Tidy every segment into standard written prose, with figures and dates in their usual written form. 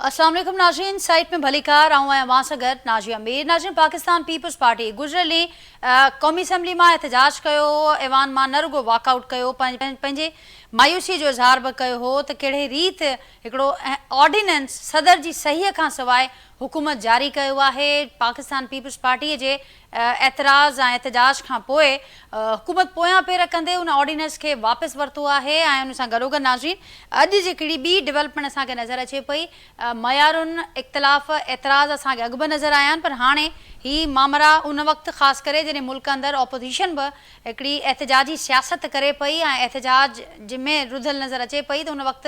السلام عليڪم ناظرين سائيٽ ۾ ڀليڪار آئون آهيان اوهان سان گڏ ناجيه مير ناظرين پاڪستان پيپلز پارٽي گذريل ڏينهن قومي اسيمبلي مان احتجاج ڪيو ايوان مان نه رڳو واڪ آئوٽ ڪيو پنهنجي مايوسي جو اظهار به ڪيو هو ته ڪهڙي ريت هڪڙو آرڊيننس صدر جي صحيح کان سواء حڪومت جاري ڪيو آهي پاڪستان پيپلز پارٽي جي اعتراض ۽ احتجاج کان پوء حڪومت پويان پير ڪندي ان آرڊيننس کي واپس ورتو آهي ۽ ان سان گڏوگڏ ناظرين اڄ جيڪڙي ٻي ڊولپمينٽ اسان کي نظر اچي پئي معيارن اختلاف اعتراض اسان کي اڳ به نظر آيا آهن پر هاڻي هي مامرا ان وقت خاص ڪري جڏهن ملڪ اندر اپوزيشن به هڪڙي احتجاجي سياست ڪري پئي ۽ احتجاج ۾ رڌل نظر اچي پئي ته ان وقت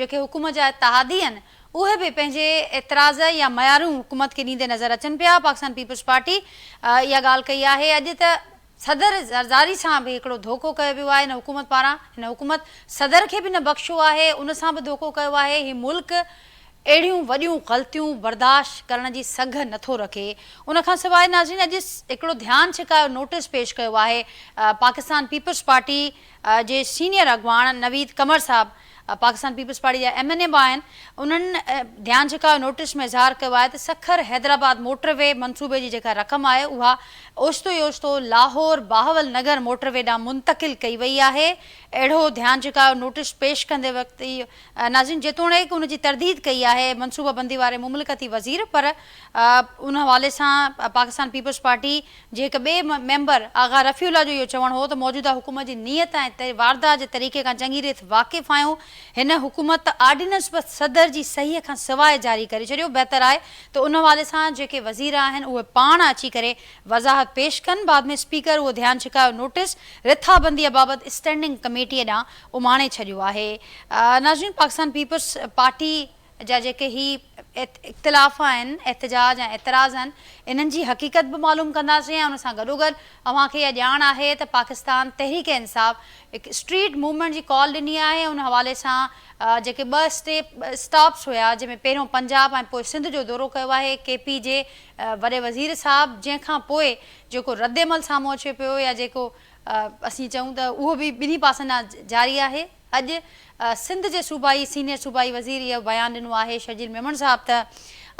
جيڪي حڪومت جا اتحادي آهن اهي به پنهنجي اعتراض يا ميارون حڪومت کي ڏيندي نظر اچن پيا، پاڪستان پيپلز پارٽي اها ڳالهه ڪئي آهي اڄ ته صدر زرداري سان به هڪڙو ڌوڪو ڪيو ويو آهي هن حڪومت پاران، هن حڪومت صدر کي به نه بخشيو آهي ان سان به ڌوڪو ڪيو آهي، هي ملڪ اهڙيون وڏيون غلطيون برداشت ڪرڻ جي سگهه نٿو رکي. ان کان سواء ناظرين اڄ هڪڙو ڌيان ڇڪايو نوٽيس پيش ڪيو آهي پاڪستان پيپلز پارٽي جي سينيئر اڳواڻ نويد قمر صاحب پاڪستان پيپلز پارٽي جا ايم اين اي به آهن انهن ڌيان ڇڪايو نوٽيس ۾ اظهار ڪيو آهي ته سکر حيدرآباد موٽر وي منصوبي جي جيڪا رقم آهي اها اوچتو ئي اوچتو لاهور بهاول نگر موٽر وي ڏانهن منتقل ڪئي وئي آهي اهڙو ڌيان ڇڪايو نوٽيس پيش ڪندي وقت ئي ناظرين جيتوڻيڪ ان جي ترديد ڪئي آهي منصوبه بندي واري مملڪتي وزير پر ان حوالي سان پاڪستان پيپلز پارٽي جي هڪ ٻئي ميمبر آغا رفيع الله جو اهو چوڻ هو ته موجوده حڪومت جي نيت ۽ واردات جي طريقي کان چڱي ريت واقف آهيون، هن حڪومت ته آرڊيننس به صدر جي صحيح کان سواء جاري ڪري ڇڏيو، بهتر آهي ته ان حوالي سان جيڪي وزير آهن اهي پاڻ اچي ڪري وضاحت پيش ڪن، بعد ۾ اسپيڪر اهو ڌيان ڇڪايو نوٽيس رٿابنديء بابت اسٽينڊنگ ڪميٽيء ڏانهن اماڻي ڇڏيو آهي. ناظرين پاڪستان پيپلز پارٽي جا جيڪي هي اختلاف آهن، احتجاج ۽ اعتراض آهن، انهن جي حقيقت به معلوم ڪنداسين ۽ ان سان گڏوگڏ اوهان کي اها ڄاڻ آهي ته پاڪستان تحريڪ انصاف هڪ اسٽريٽ موومينٽ جي ڪال ڏني آهي ان حوالي سان جيڪي ٻه اسٽيپ اسٽاپس هيا جنهن ۾ پهريون پنجاب ۽ پوء سنڌ جو دورو ڪيو آهي ڪي پي جي وڏي وزير صاحب جنهن کان پوء جيڪو ردعمل سامهون اچي پيو يا جيڪو اسين چئون ته اهو به ٻنهي پاسن ڏانهن جاري آهي. اڄ سنڌ جي صوبائي سينيئر صوبائي وزير اهو بيان ڏنو آهي شرجيل ميمڻ صاحب ته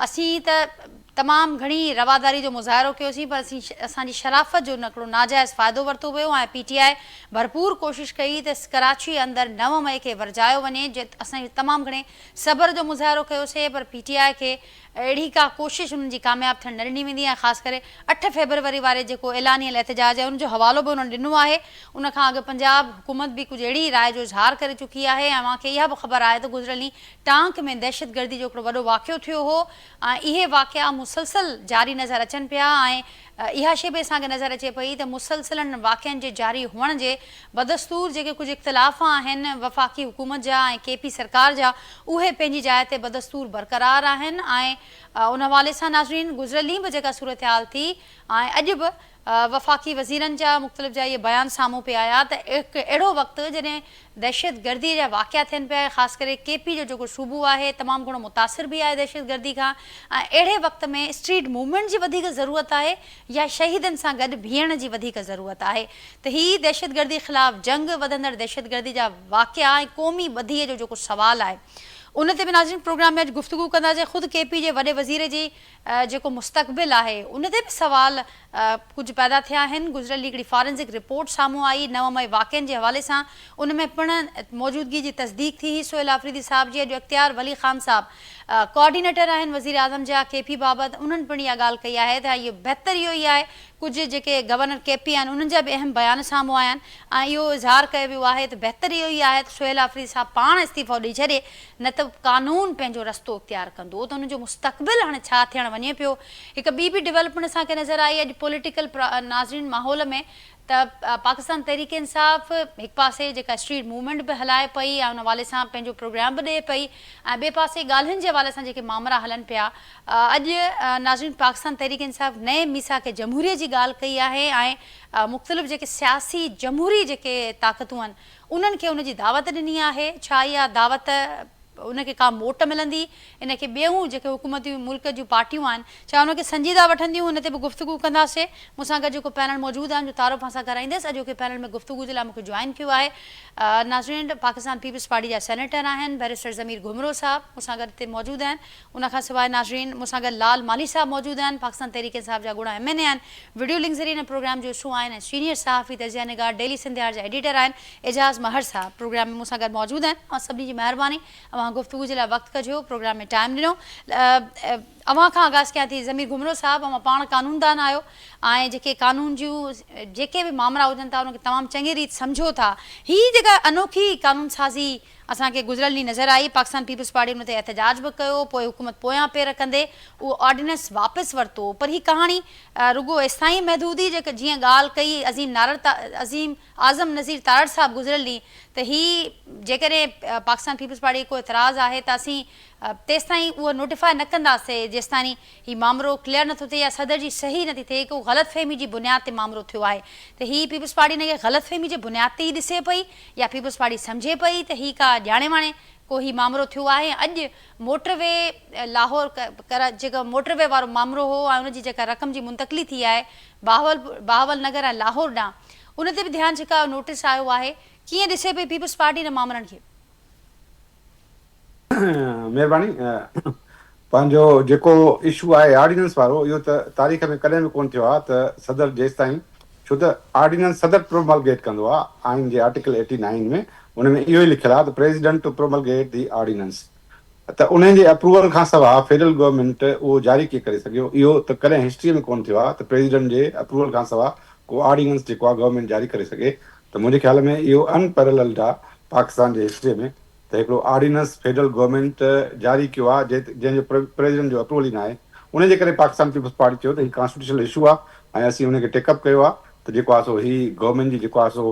اسين ته تمام گهڻي رواداري جو مظاهرو ڪيوسين پر اسين اسان جي شرافت جو هڪڙو ناجائز فائدو ورتو ويو ۽ پي ٽي آء ڀرپور ڪوشش ڪئي ته ڪراچي اندر 9 مئي کي ورجايو وڃي اسان تمام گهڻي صبر جو مظاهرو ڪيوسين پر پي ٽي آء کي اهڙي ڪا ڪوشش انهن جي ڪامياب ٿيڻ نه ڏني ويندي ۽ خاص ڪري 8 فيبروري واري جيڪو اعلانيل احتجاج آهي ان جو حوالو به انهن ڏنو آهي. ان کان اڳ پنجاب حڪومت به ڪجهه اهڙي ئي راء جو اظهار ڪري چڪي آهي ۽ اوهان کي اها به خبر آهي ته گذريل ڏينهن ٽانڪ ۾ دهشتگردي جو هڪڙو وڏو واقعو ٿيو هو ۽ اهي واقعا مسلسل جاري نظر اچن پيا ۽ اها شيء به اسان کي نظر اچي پئي ته مسلسل انهن واقعن جي جاري هئڻ جي بدستور جيڪي ڪجهه اختلاف آهن وفاقي حڪومت جا ۽ ڪي پي سرڪار جا اهي پنهنجي جاء تي بدستور برقرار آهن ۽ ان حوالي سان ناظرين گذريل ڏينهن به جيڪا صورتحال ٿي ۽ اڄ به وفاقي وزيرن جا مختلف جا اهي بيان سامهون پئي آيا ته هڪ اهڙو وقت جڏهن دهشتگردي جا واقعا ٿين پيا ۽ خاص ڪري ڪي پي جو جيڪو صوبو آهي تمام گهڻو متاثر به آهي دهشتگردي کان ۽ اهڙي وقت ۾ اسٽريٽ موومينٽ جي وڌيڪ ضرورت آهي يا شهيدن سان گڏ بيهڻ جي وڌيڪ ضرورت آهي ته هي دهشتگردي خلاف جنگ وڌندڙ دهشتگردي جا واقعا ۽ قومي ٻڌي جو جيڪو سوال آهي ان تي به ناظرين پروگرام ۾ اڄ گفتگو ڪنداسين خود ڪي پي جي وڏي وزير جي جيڪو مستقبل آهي ان تي به سوال ڪجهه پيدا ٿيا آهن، گذريل ڏينهن هڪڙي فارنزڪ رپورٽ سامهون آئي 9 مئي واقعن جي حوالي سان ان ۾ پڻ موجودگي جي تصديق ٿي هئي سهيل آفريدي صاحب جي اڄ اختيار ولي خان صاحب ڪوآرڊينيٽر آهن وزيراعظم جا ڪي پي بابت انهن پڻ اها ڳالهه ڪئي آهي ته اهو بهتر اهو ئي آهي ڪجهه جيڪي گورنر ڪي پي آهن انهن جا به اهم بيان سامهون آيا آهن ۽ اهو اظهار ڪيو ويو آهي ته بهتر اهو ئي آهي ته سهيل آفريدي صاحب پاڻ استعيفو ڏئي ڇڏي نه ته قانون پنهنجو رستو اختيار ڪندو ته ان جو مستقبل هاڻي ڇا ٿيڻ وڃي پيو. هڪ ٻي به ڊولپمينٽ اسان کي نظر آئي اڄ پوليٽيڪل ناظرين ماحول ۾ ته پاڪستان تحريڪ انصاف هڪ پاسي جيڪا اسٽريٽ موومينٽ به هلائي پئي ۽ ان حوالي سان پنهنجو پروگرام به ڏئي پئي ۽ ٻئي پاسي ڳالهين جي حوالي سان جيڪي مامرا هلن پيا اڄ ناظرين پاڪستان تحريڪ انصاف نئين ميثاق جمهوريت جي ڳالهه ڪئي آهي ۽ مختلف جيڪي سياسي جمهوري جيڪي طاقتون آهن انهن کي ان جي دعوت ڏني آهي ڇا اها دعوت ان کي ڪا موٽ ملندي؟ ان کي ٻيون جيڪي حڪومتي ملڪ جون پارٽيون آهن ڇا ان کي سنجيده وٺنديون؟ ان تي به گفتگو ڪنداسين. مون سان گڏ جيڪو پينل موجود آهي ان جو تعارف اوهان سان ڪرائيندس. اڄوڪي پينل ۾ گفتگو جي لاء مون کي جوائن ڪيو آهي ناظرين پاڪستان پيپلز پارٽي جا سينيٽر آهن بئريسٽر ضمير گهمرو صاحب مون سان گڏ هتي موجود آهن. ان کان سواء ناظرين مون سان گڏ لال مالهي صاحب موجود آهن پاڪستان تحريڪ انصاف جا اڳوڻا ايم اين اي آهن. وڊيو لنڪ ذريعي هن پروگرام جو حصو آهن ۽ سينيئر صحافي تجزيه نگار ڊيلي سنڌيار جا ايڊيٽر آهن اعجاز مهر صاحب پروگرام ۾ مون سان گڏ موجود آهن. اوهان سڀني جي مهرباني اوهان گفتگو جي لاء وقت ڪڍيو پروگرام ۾ ٽائيم ڏنو. اوهان کان آغاز ڪيان ٿي ضمير گهمرو صاحب اوهان پاڻ قانوندان آهيو ۽ جيڪي قانون جون جيڪي به مامرا هجن ٿا انهن کي تمام چڱي ريت سمجهو ٿا. هي جيڪا انوکي قانون سازي اسان کي گذريل ڏينهن نظر آئي پاڪستان پيپلز پارٽي ان تي احتجاج به ڪيو پوء حڪومت پويان پير ڪندي اهو آرڊيننس واپس ورتو پر هي ڪهاڻي رڳو ايستائين محدود هئي جيڪا جيئن ڳالهه ڪئي عظيم نارڙ عظيم اعظم نذير تارڙ صاحب گذريل ڏينهن ته هي جيڪڏهن پاڪستان پيپلز پارٽي کي ڪو اعتراض آهي ته اسين تيستائين اهو نوٽيفاء نه ڪنداسين جيستائين هي مامرو ڪليئر نٿو ٿئي يا صدر جي صحيح نٿي ٿئي ڪو غلط فهمي جي بنياد تي مامرو ٿيو آهي ته هي پيپلز پارٽي ان کي غلط فهمي جي بنياد تي ئي ڏسي پئي يا پيپلز پارٽي سمجهي پئي ته هي ڪا ڄاڻي واڻي ڪو هي مامرو ٿيو آهي ۽ اڄ موٽر وي لاهور جيڪو موٽر وي وارو مامرو هو ۽ ان جي جيڪا رقم جي منتقلي ٿي آهي بهاول بهاول نگر ۽ لاهور ڏانهن ان تي به ڌيان ڇڪايو نوٽيس آيو آهي ڪيئن ڏسي پئي پيپلز پارٽي ان مامرن کي؟ مهرباني پنهنجو جيڪو اشو آهي آرڊيننس وارو اهو ته تاريخ ۾ ڪڏهن به ڪونه ٿيو آهي ته صدر جيستائين ڇو ته آرڊيننس صدر پروملگيٽ ڪندو آهي آئين جي آرٽيڪل ايٽي نائين ۾ ان ۾ اهو ئي لکيل آهي ته پريزيڊنٽ ٽو پروملگيٽ the ordinance ته انهن جي اپروول کان سواء فيڊرل گورنمينٽ اهو جاري ڪيئن ڪري سگهيو اهو ته ڪڏهن هسٽري ۾ ڪونه ٿيو آهي ته پريزيڊنٽ جي اپروول کان سواء ڪو آرڊيننس جيڪو آهي گورنمينٽ جاري ڪري سگهي ته منهنجي خيال ۾ اهو ان پيرللڊ آهي پاڪستان جي هسٽري ۾ ته هڪڙو آرڊيننس فيڊرل گورنمينٽ جاري ڪيو آهي جنهن جو پريزيڊنٽ جو اپروول ئي ناهي ان جي ڪري پاڪستان پيپلز پارٽي چيو ته هي ڪانسٽيٽيوشنل اشو آهي ۽ اسين ان کي ٽيڪ اپ ڪيو آهي ته جيڪو آهي سو هي گورنمينٽ جي جيڪو آهي سو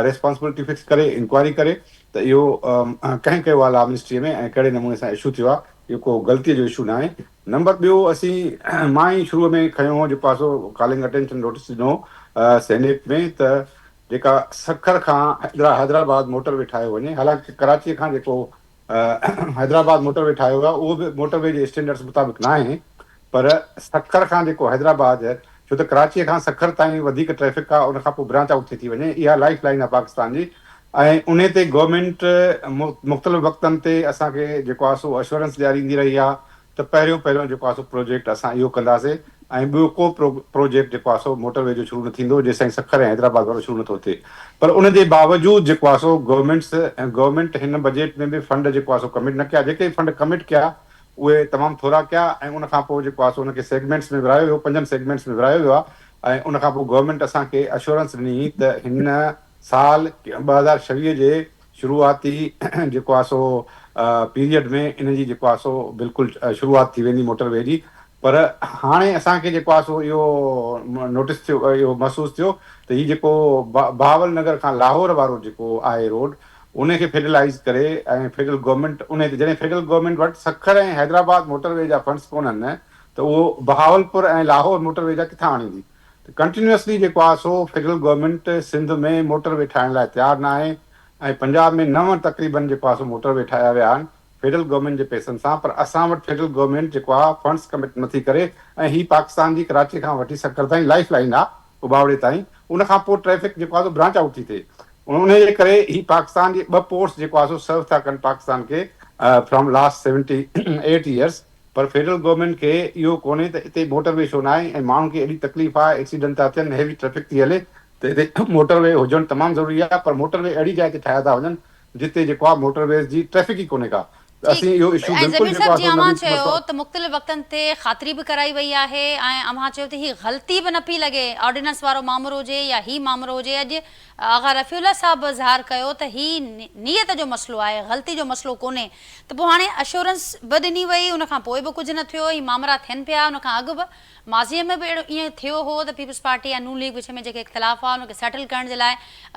ريسپانسبلٽي فڪس ڪري انڪوائري ڪري ته اهو ڪنهن ڪيو آهي لا منسٽري ۾ ۽ ڪهڙي نموني سان اشو ٿيو آهي اهو ڪو غلطي جو اشو ناهي نمبر ٻيو اسين مان ئي شروع ۾ کنيو هو جيڪو آهي سو ڪالنگ اٽينشن نوٽيس ڏنو هو سينيٽ ۾ ته جيڪا سکر کان حيدرآباد موٽر وي ٺاهيو وڃي حالانڪه ڪراچي کان جيڪو حيدرآباد موٽر وي ٺاهيو ويو آهي اهو به موٽر وي جي اسٽينڊرڊس مطابق ناهي پر سکر کان جيڪو حيدرآباد ڇو ته ڪراچي کان سکر تائين وڌيڪ ٽريفڪ آهي ان کان پوء برانچ آئوٽ ٿي ٿي وڃي اها لائف لائين آهي پاڪستان جي ۽ انهي تي گورنمينٽ مختلف وقتن تي اسان کي جيڪو آهي سو اشورنس ڏياريندي رهي آهي ته پهريون پهريون جيڪو آهي سو پروجيڪٽ اسان اهو ڪنداسين ۽ ٻيو ڪو پروجيڪٽ جيڪو آهي سو موٽر وي جو شروع نه ٿيندو جيستائين سکر ۽ حيدرآباد وارو شروع نٿو ٿئي پر ان جي باوجود جيڪو آهي سو گورنمينٽس گورنمينٽ هن بجيٽ ۾ به فنڊ جيڪو آهي سو ڪمٽ نه ڪيا جيڪي فنڊ ڪمٽ ڪيا اهي تمام ٿورا ڪيا ۽ ان کان پوء جيڪو آهي سو ان کي سيگمينٽس ۾ ورهايو ويو پنجن سيگمينٽس ۾ ورهايو ويو آهي ۽ ان کان پوء گورنمينٽ اسان کي اشورنس ڏني ته هن سال 2026 جي شروعاتي جيڪو آهي سو پيريڊ ۾ ان جي جيڪو آهي سو بلڪل شروعات ٿي ويندي موٽر وي جي پر هاڻي اسان کي جيڪو آهي سو اهو نوٽس ٿيو اهو محسوس ٿيو ته هي جيڪو بهاول نگر کان لاهور وارو جيڪو آهي روڊ ان کي فيڊرلائيز ڪري ۽ فيڊرل گورنمينٽ ان تي جڏهن فيڊرل گورنمينٽ وٽ سکر ۽ حيدرآباد موٽر وي جا فنڊس ڪونهن ته اهو بهاولپور ۽ لاهور موٽر وي جا ڪٿان آڻيندي ته ڪنٽينيوسلي جيڪو آهي سو federal government Sindh ۾ motorway ٺاهڻ لاء تيار ناهي ۽ پنجاب ۾ نو تقريبن جيڪو آهي سو موٽر وي ٺاهيا ويا آهن فيڊرل گورنمينٽ جي پئسن سان پر اسان وٽ فيڊرل گورنمينٽ جيڪو آهي فنڊس ڪمٽ نٿي ڪري ۽ هي پاڪستان جي ڪراچي کان وٺي سکر تائين لائف لائين آهي اٻاوڙي تائين ان کان پوء ٽريفڪ جيڪو آهي سو برانچ آئوٽ ٿي ٿئي انهي جي ڪري هي پاڪستان جي ٻه پورٽس جيڪو آهي سو سرو ٿا ڪن پاڪستان کي from last 78 years per federal government کي اهو ڪونهي ته اتي موٽر وي ڇو ناهي ۽ ماڻهن کي ايڏي تڪليف آهي ايڪسيڊنٽ ٿا ٿين هيوي ٽريفڪ ٿي هلي ته اتي موٽر وي هجڻ تمام ضروري آهي پر موٽر وي اهڙي جاء تي ٺاهيا ٿا وڃن جتي جيڪو آهي موٽر ويز جي ٽريفڪ ئي ڪونهي ڪا ته ٺيڪ اسين اهو اشو ۽ بلڪل ضمير جيڪو صاحب آهي جيئن سو اوهان نويد چيو مسئلو ته مختلف وقتن تي خاطري به ڪرائي وئي آهي ۽ اوهان چيو ته هي غلطي به نه پئي لڳي آرڊيننس وارو مامرو هجي يا هي مامرو هجي اڄ آغا رفيع الله صاحب به اظهار ڪيو ته هي نيت جو مسئلو آهي غلطي جو مسئلو ڪونهي ته پوء هاڻي اشورنس به ڏني وئي ان کان پوء به ڪجهه نه ٿيو هي مامرا ٿين پيا ان کان اڳ به ماضي ۾ به اهڙو ائين ٿيو هو ته پيپلز پارٽي ۽ نون ليگ وچ ۾ جيڪي اختلاف هئا ان کي سيٽل ڪرڻ جي لاء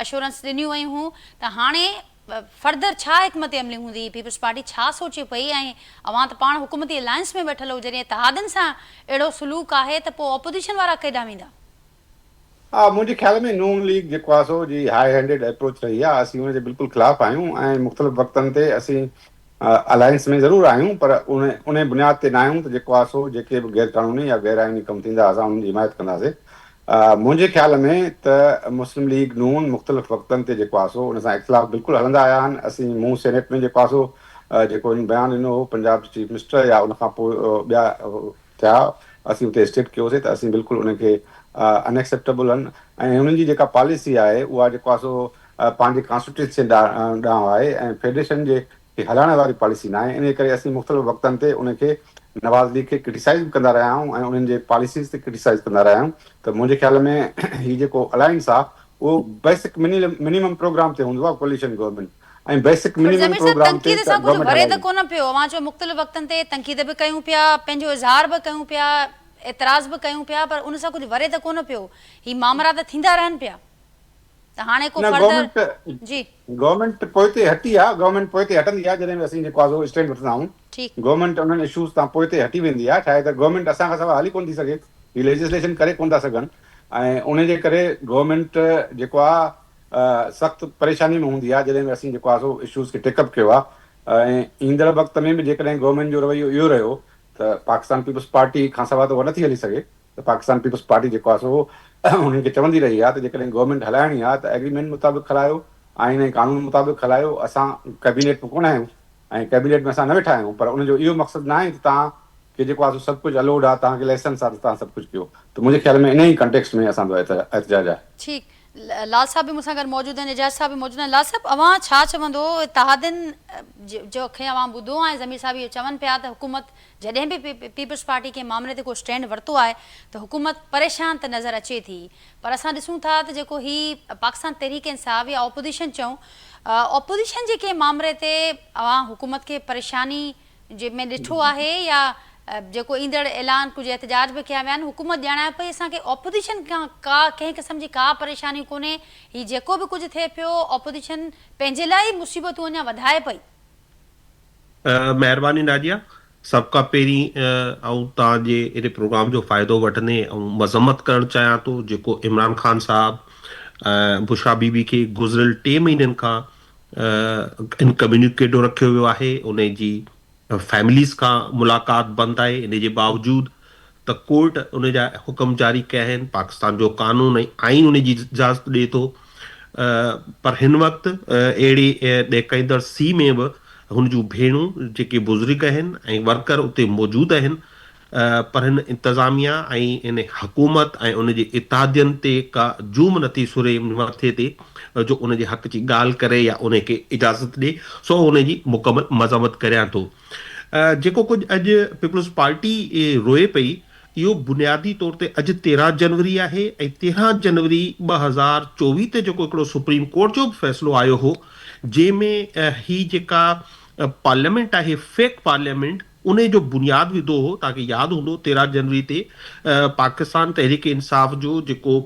اشورنس ڏنيون ويون هيون ته هاڻي فردر ڇا حڪمت عملي هوندي پيپلز پارٽي ڇا سوچي پئي ۽ اوهان ته پاڻ حڪومتي الائنس ۾ ويٺل هو جڏهن اتحادين سان اهڙو سلوڪ آهي ته پوء اپوزيشن وارا ڪيڏانهن ويندا؟ ها منهنجي خيال ۾ نون ليگ جيڪو آهي سو جي هاء هينڊيڊ ايپروچ رهي آهي اسين ان جي بلڪل خلاف آهيون ۽ مختلف وقتن تي اسين الائنس ۾ ضرور آهيون پر ان انهي بنياد تي ناهيون ته جيڪو آهي سو جيڪي به غير قانوني يا غير آئيني ڪم ٿيندا اسان انهن جي حمايت ڪنداسين. منهنجي خيال ۾ ته مسلم ليگ نون مختلف وقتن تي جيڪو آهي سو ان سان اختلاف بلڪل هلندا آيا آهن. اسين مون سينيٽ ۾ جيڪو آهي سو جيڪو هن بيان ڏنو هو پنجاب جي چيف منسٽر يا ان کان پوء ٻيا ٿيا اسين اتي اسٽيٽ ڪيوسي ته اسين بلڪل ان کي ان ايڪسيپٽيبل آهن ۽ انهن جي جيڪا پاليسي آهي اها جيڪو آهي سو پنهنجي ڪانسٽيٽيوئنسي ڏانهن آهي ۽ فيڊريشن جي کي هلائڻ واري پاليسي ناهي انهي ڪري اسين مختلف وقتن تي ان کي نواز ليگ کي ڪرٽيسائيز به ڪندا رهيا آهيون ۽ انهن جي پاليسيز تي ڪرٽيسائيز ڪندا رهيا آهيون ته منهنجي خيال ۾ هي جيڪو الائنس آهي اهو بيسڪ منيمم پروگرام تي هوندو آهي ڪوئليشن گورنمينٽ ۽ بيسڪ پر منيمم ضمير صاحب پروگرام تي تنقيد ته سان ڪجهه گورنمينٽ وري هلائي ته ويندي. ڪونه پيو اوهان چيو مختلف وقتن تي تنقيد به ڪيون پيا پنهنجو اظهار به ڪيون پيا اعتراض به ڪيون پيا پر ان سان ڪجهه وري ته ڪونه پيو هي مامرا ته ٿيندا رهن پيا ته هاڻي ڪو نه فردر گورنمينٽ جي. گورنمينٽ پوئتي هٽي آ گورنمينٽ پوئتي هٽندي آ جڏهن به اسين جيڪو آ سو اسٽينڊ وٺندا آهيون ٺيڪ. گورنمينٽ انهن اشوز تان پوئتي هٽي ويندي آ ڇاهي ته گورنمينٽ اسان کان سواء هلي ڪونه ٿي سگهي هي ليجسليشن ڪري ڪونه ٿا سگهن ۽ انهي جي ڪري گورنمينٽ جيڪو آ سخت پريشاني ۾ هوندي آ جڏهن به اسين جيڪو آ سو اشوز کي ٽيڪ اپ ڪيو آ ۽ ايندڙ وقت ۾ به جيڪڏهن گورنمينٽ جو رويو اهو رهيو ته پاڪستان پيپلز پارٽي کان سواء ته اها نٿي هلي سگهي ته پاڪستان پيپلز پارٽي جيڪو آهي سو انهن کي چوندي رهي آهي ته جيڪڏهن گورنمينٽ هلائڻي آهي ته ايگريمينٽ مطابق هلايو، آئين ۽ قانون مطابق هلايو، اسان ڪيبينيٽ ۾ ڪونه آهيون ۽ ڪيبينيٽ ۾ اسان نه ويٺا آهيون پر ان جو اهو مقصد ناهي ته توهان کي جيڪو آهي سو سڀ ڪجهه الوڊ آهي، توهان کي لائسنس آهي ته توهان سڀ ڪجهه ڪيو ته منهنجي خيال ۾ انهي ڪانٽيڪسٽ ۾ اسان جو احتجاج آهي. ٺيڪ لال صاحب به مون سان گڏ موجود آهن اعجاز صاحب به موجود آهن لال صاحب اوهان ڇا چوندو اتحادين جو کي اوهان ٻڌو ۽ ضمير صاحب اهو چون پيا ته حڪومت جڏهن به پيپلز پارٽي ڪنهن مامري تي ڪو اسٽينڊ ورتو آهي ته حڪومت پريشان ته نظر اچي ٿي پر اسان ڏسون ٿا ته جيڪو هي پاڪستان تحريڪ انصاف يا اپوزيشن چئون اپوزيشن جي ڪنهن مامري تي اوهان حڪومت کي پريشاني جي ۾ ڏٺو آهي يا جيڪو ايندڙ اعلان ڪجهه احتجاج به ڪيا ويا آهن حڪومت ڄاڻائي پئي اسان کي اپوزيشن کان ڪا ڪنهن قسم جي ڪا پريشاني ڪونهي هي جيڪو به ڪجهه ٿئي پيو اپوزيشن پنهنجي لاء ئي مصيبتون اڃا وڌائي پئي. مهرباني ناديه سڀ کان پهرين آئون توهان جي ان پروگرام جو فائدو وٺندي آئون مذمت ڪرڻ چاهيان ٿو جيڪو عمران خان صاحب ۽ بشريٰ بي بي کي گذريل ٽي مهينن کان انڪميونيڪيٽو رکيو ويو آهي انهي جي فيمليز کان ملاقات بند آهي انهي جي باوجود ته ڪورٽ ان جا حڪم جاري ڪيا آهن، پاڪستان جو قانون ۽ آئين ان جي اجازت ڏئي ٿو پر هن وقت اهڙي ڏهڪائيندڙ سي ۾ به هن جون ڀيڻون جيڪي بزرگ آهن ۽ ورڪر اتي موجود آهن پر هن انتظاميا ۽ هن حڪومت ۽ ان جي اتحادين تي ڪا جوم نٿي سري مٿي تي جو ان جي حق جي ڳالهه ڪري يا ان کي اجازت ڏئي سو ان جي مڪمل مذمت ڪريان ٿو. جيڪو ڪجهه اڄ پيپلز پارٽي روئي پئي اهو بنيادي طور تي اڄ 13 جنوري آهي ۽ 13 جنوري 2024 تي جيڪو هڪڙو سپريم ڪورٽ جو به فيصلو آيو هو جنهن ۾ هي جيڪا پارليامينٽ آهي فيڪ پارليامينٽ انهي جو بنياد وڌو هو توهان کي ياد هوندو 13 جنوري تي پاڪستان تحريڪ انصاف جو جيڪو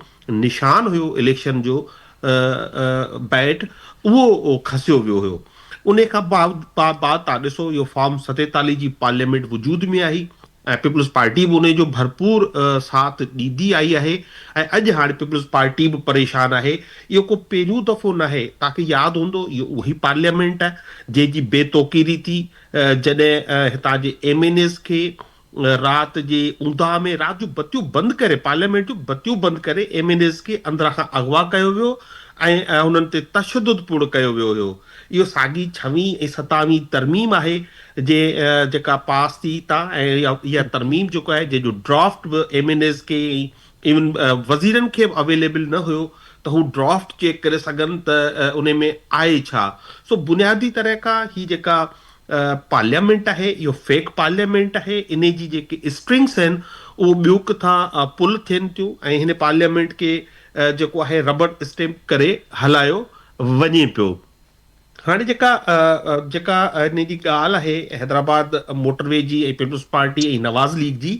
نشان هيو اليڪشن جو بيٽ اهو کسيو ويو هيو انهي کان بعد توهان ڏسو اهو فارم 47 جي پارليامينٽ وجود ۾ آئي ۽ پيپلز پارٽي به انهي جو ڀرپور ساٿ ڏيندي آئي آهي ۽ اڄ هاڻي پيپلز پارٽي به پريشان آهي اهو ڪو پهريون دفعو ناهي توهان کي ياد هوندو اهو اهو ئي پارليامينٽ آهي جنهن جي بي توقيري ٿي جڏهن هتان جي ايم اين ايز کي رات جي اونداهه ۾ رات جون بتيون بند ڪري پارليامينٽ جون بتيون بند ڪري ايم اين ايز کي اندران کان اغوا ڪيو ويو ۽ انهن تي تشدد پڻ ڪيو ويو هيو. اهو ساڳي ڇويهين ۽ ستاويهين ترميم آهي جنهن جيڪا پاس ٿي هتان ۽ اها ترميم جيڪو آهي جنهن جو ڊرافٽ به ايم اين ايز کي ۽ ايون وزيرن کي به اويليبل نه هيو ته هو ڊرافٽ چيڪ ڪري سگهن ته انهي ۾ آهي ڇا سو بنيادي طرح کان هي جيڪا پارليامينٽ آهي اهو فيڪ پارليامينٽ آهي انهي جي جيڪي اسٽرنگس آهن اهو ٻيو ڪٿان پل ٿين ٿيون ۽ هن پارليامينٽ کي جيڪو آهي ربڙ اسٽيمپ ڪري هلايو وڃي پيو. هاڻي جيڪا جيڪا انهي جي ڳالهه آهي حيدرآباد موٽر وي جي ۽ پيپلز پارٽي ۽ نواز ليگ جي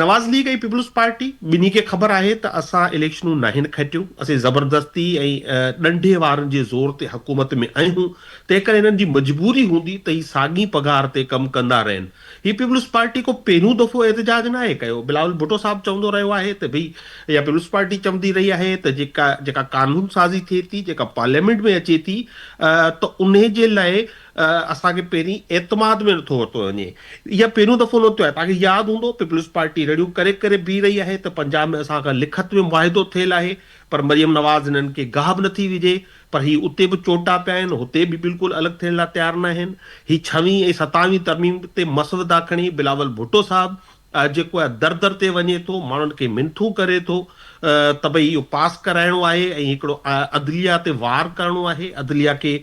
نواز ليگ ۽ پيپلز پارٽي ٻنهي کي خبر آهي ته اسان اليڪشنون ناهن کٽيون اسين زبردستي ۽ ڏنڊي وارن جي زور تي حڪومت ۾ آهيون تنهن ڪري هنن جي مجبوري هوندي ته هي ساڳي پگهار تي ڪم ڪندا رهن. هي پيپلز پارٽي ڪو پهريون دفعو احتجاج ناهي ڪيو. بلاول ڀٽو صاحب چوندو رهيو آهي ته ڀئي يا پيپلز پارٽي چوندي رهي آهي ته جيڪا جيڪا قانون سازي ٿئي ٿي جيڪا پارليامينٽ ۾ اچي ٿي ته انهي جي لاء اسان کي پهرين اعتماد ۾ نٿو ورتو وڃي. اها پهريون دفعو نه ٿيو آهي. توهان کي ياد هوندو پيپلز پارٽي رڙيون ڪري ڪري بيهي رهي آهي ته پنجاب ۾ اسان کان لکت ۾ معاهدو ٿيل آهي پر مريم نواز هنن کي گاهه به نٿي وجهي پر هي اتي به چوٽا پيا آهن هتي به بلڪل الڳ ٿيڻ لاء تيار ناهن. هي ڇويهين ۽ ستاويهين ترميم تي مسودا کڻي بلاول ڀٽو صاحب جيڪو آهي در در تي وڃي ٿو ماڻهن کي منٿون ڪري ٿو ته ڀئي اهو پاس ڪرائڻو آهي ۽ هڪڙو عدليه تي وار ڪرڻو آهي عدليه کي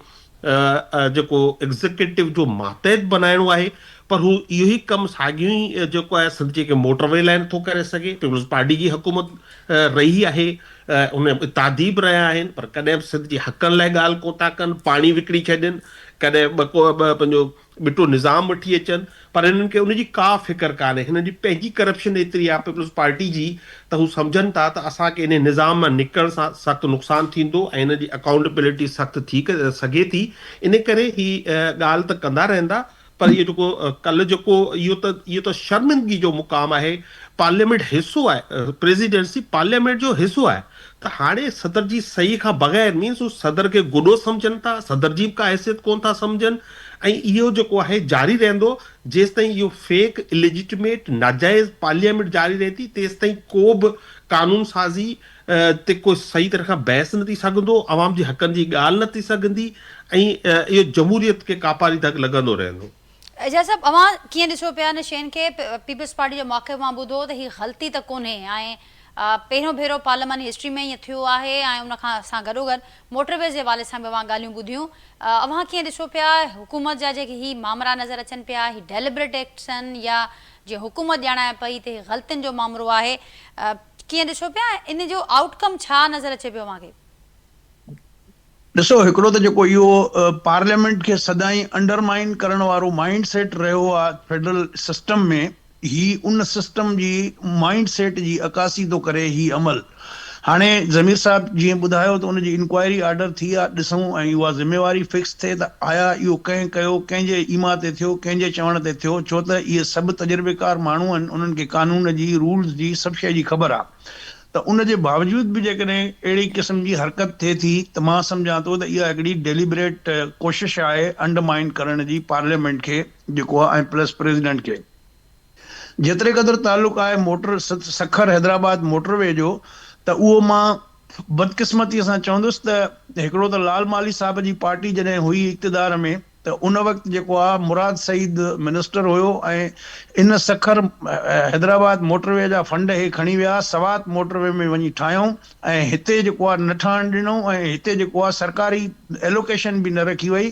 جيڪو ايگزيڪيٽو جو ماتحت بنائڻو آهي پر هو اهو ئي ڪم ساڳيون ئي جيڪو آهي سنڌ جي ڪنهن موٽر وي لاء نٿو ڪري سگهي پيپلز پارٽي جي حڪومت رهي آهي ان اتحادي به رهيا آهن پر ڪڏهن به سنڌ جي حقن لاء ڳالهه ڪونه ٿا ڪن پاڻي وڪڻي ڇڏين ڪڏهن پنهنجو ٻٽو نظام وٺي اچن پر هنن کي ان جي ڪا فڪر ڪانهي هنن جي پنهنجي ڪرپشن ايتري آهي پيپلز پارٽي جي ته هو سمجهن ٿا ته اسان کي انهي نظام مان نڪرڻ سان سخت نقصان ٿيندو ۽ هنن جي اڪائونٽبلٽي سخت ٿي سگهي ٿي انهي ڪري هي ڳالهه ته ڪندا رهندا پر اهو جيڪو ڪلهه جيڪو اهو ته اهو ته شرمندگي جو مقام آهي پارليامينٽ حصو آهي پريزيڊنسي پارليامينٽ جو حصو آهي ته هاڻي صدر جي صحيح کان بغير مينس هو صدر کي گڏو سمجهن ٿا، صدر جي به ڪا حيثيت ڪونه ٿا سمجهن ۽ اهو جيڪو آهي جاري رهندو جيستائين اهو فيڪ اليجيٽميٽ ناجائز پارليامينٽ جاري رهي ٿي تيستائين ڪو به قانون سازي تي ڪو صحيح طرح کان بحث نه ٿي سگهندو، عوام جي حقن جي ڳالهه نه ٿي سگهندي ۽ اهو جمهوريت کي ڪاپاري ڌڪ لڳندو رهندو. اعجاز صاحب اوهان ڪيئن ڏسو پيا ان شين کي پيپلز پارٽي جو موقف اوهان ٻڌو ته هي غلطي ته ڪونهي ۽ پهريون ڀيرو پارلياماني هسٽري ۾ ائين ٿيو آهي ۽ ان کان سان گڏوگڏ موٽر ويز جي حوالي سان به اوهان ڳالهيون ٻڌيون اوهان ڪيئن ڏسو پيا حڪومت جا جيڪي هي مامرا نظر اچن پيا هي ڊيلبريٽ ايڪٽس آهن يا جيئن حڪومت ڄاڻائي پئي ته هي غلطين جو مامرو آهي ڪيئن ڏسو پيا ان جو آئوٽ ڪم ڇا نظر اچي پيو اوهان کي؟ ڏسو هڪڙو ته جيڪو اهو پارليامينٽ کي سدائين انڊر مائن ڪرڻ وارو مائنڊ سيٽ رهيو آ فيڊرل سسٽم ۾ هي ان سسٽم جي مائنڊ سيٽ جي عڪاسي ٿو ڪري هي عمل هاڻي ضمير صاحب جيئن ٻڌايو ته ان جي انڪوائري آرڊر ٿي آ ڏسون ۽ اها ذميواري فڪس ٿئي ته آيا اهو ڪنهن ڪيو ڪنهن جي ايما تي ٿيو ڪنهن جي چوڻ تي ٿيو ڇو ته اهي سڀ تجربيڪار ماڻهو آهن انهن کي قانون جي رولز جي سڀ شيء جي خبر آ. ته ان جي باوجود به جيڪڏهن اهڙي قسم جي حرڪت ٿئي ٿي ته مان سمجهان ٿو ته اها هڪڙي ڊيليبريٽ ڪوشش آهي انڊر مائن ڪرڻ جي پارليامينٽ کي جيڪو آهي ۽ پلس پريزيڊنٽ کي. جيتري قدر تعلق آهي motor Sukkur Hyderabad motor V جو ته اهو مان بدقسمتي سان چوندس ته هڪڙو ته لال مالهي صاحب جي پارٽي جڏهن هئي اقتدار ۾ ته ان وقت جيڪو آ مراد سعيد منسٽر هيو ۽ ان سکر حيدرآباد موٽر وي جا فنڊ هي کڻي ويا سوات موٽر وي ۾ وڃي ٺاهيائون ۽ هتي جيڪو آ نه ٺاهڻ ڏنو ۽ هتي جيڪو آ سرڪاري ايلوڪيشن به نه رکي وئي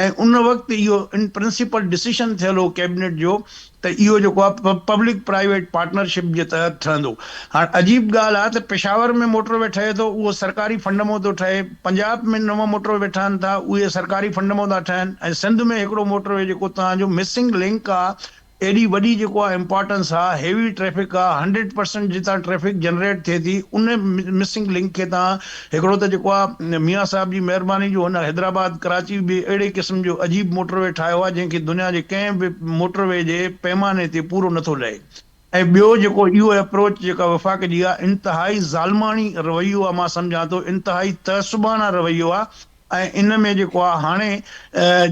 ۽ ان وقت اهو ان پرنسپل ڊسيشن ٿيل هو ڪيبنيٽ جو ته اهو جيڪو آهي پبلڪ پرائيويٽ پارٽنرشپ جي تحت ٺهندو. هاڻ عجيب ڳالهه آهي ته پشاور ۾ موٽر وي ٺهي ٿو اهو سرڪاري فنڊ مون ٿو ٺهي، پنجاب ۾ نو موٽر وي ٺهن ٿا اهي سرڪاري فنڊ مون ٿا ٺهن ۽ سنڌ ۾ هڪڙو موٽر وي جيڪو توهان جو مسنگ لنڪ آهي ايڏي وڏي جيڪو آهي امپارٽنس آهي هيوي ٽريفڪ آهي هنڊريڊ پرسنٽ جتان ٽريفڪ جنريٽ ٿئي ٿي ان مسنگ لنڪ کي توهان هڪڙو ته جيڪو آ ميان صاحب جي مهرباني جو هن حيدرآباد ڪراچي به اهڙي قسم جو عجيب موٽر وي ٺاهيو آ جنهن کي دنيا جي ڪنهن به موٽر وي جي پيماني تي پورو نٿو لهي ۽ ٻيو جيڪو اهو اپروچ جيڪا وفاق جي آ انتهائي ظالماڻي رويو آ مان سمجهان ٿو انتهائي تعصباڻا رويو آ ۽ ان ۾ جيڪو آ هاڻي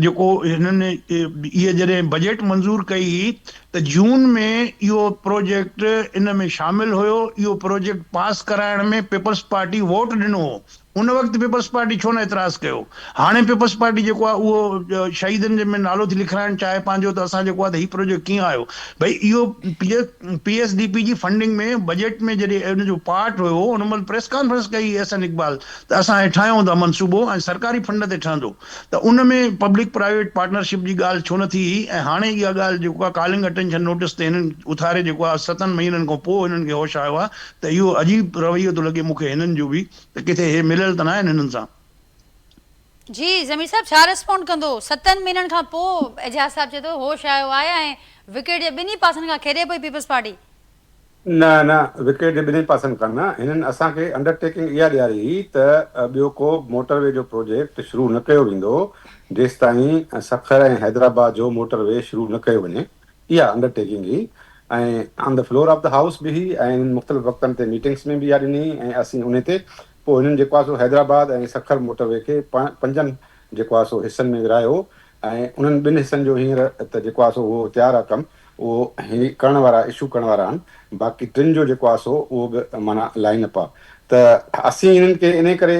جيڪو هنن اهي جڏهن بجيٽ منظور ڪئي هئي ته جون ۾ اهو پروجيڪٽ ان ۾ شامل هيو اهو پروجيڪٽ پاس ڪرائڻ ۾ پيپلز پارٽي ووٽ ڏنو هو ان وقت پيپلز پارٽي ڇو نه اعتراض ڪيو هاڻي پيپلز پارٽي جيڪو آ اهو شهيدن جي ۾ نالو ٿي لکرائڻ چاهي پنهنجو ته اسان جيڪو آ ته هي پروجيڪٽ ڪيئن آيو ڀئي اهو پي ايس ڊي پي جي فنڊنگ ۾ بجيٽ ۾ جڏهن ان جو پارٽ هيو ان مهل پريس ڪانفرنس ڪئي احسن اقبال ته اسان هي ٺاهيون ٿا منصوبو ۽ سرڪاري فنڊ تي ٺهندو ته ان ۾ پبلڪ پرائيويٽ پارٽنرشپ جي ڳالهه ڇو نه ٿي هئي ۽ هاڻي اها ڳالهه جيڪو آهي ڪالنگ اٽينشن نوٽيس تي هنن اٿاري جيڪو آهي ستن مهينن کان پوء هنن کي هوش آيو آهي ته اهو عجيب رويو ٿو لڳي مون کي هنن جو به ته ڪٿي هي مليل ته ناهن هنن سان. جي ضمير صاحب ڇا ريسپونڊ ڪندو ستن مهينن کان پوء اعجاز صاحب چئي ٿو هوش آيو آهي ۽ وڪيٽ جي ٻنهي پاسن کان کيڏي پئي پيپلز پارٽي. نه نه وڪيٽ جي ٻنهي پاسن کان نه، هنن اسان کي انڊر ٽيڪنگ اها ڏياري هئي ته ٻيو ڪو به موٽر وي جو پروجيڪٽ شروع نه ڪيو ويندو جيستائين سکر ۽ حيدرآباد جو موٽر وي شروع نه ڪيو وڃي اها انڊر ٽيڪنگ هئي ۽ on the floor of the house به هئي ۽ هنن مختلف وقتن تي ميٽنگس ۾ به اها ڏني هئي ۽ اسين انهي تي پوء هنن جيڪو آهي سو حيدرآباد ۽ سکر موٽر وي کي پنجن جيڪو آهي سو حصن ۾ ورهايو. ۽ انهن ٻن حصن جو هينئر ته جيڪو آهي سو اهو تيار آهي ڪم اهو هي ڪرڻ وارا اشو ڪرڻ وارا آهن باقي ٽن جو جيڪو آهي سو اهو به معنيٰ لائن اپ آهي ته اسين انهن کي انهي ڪري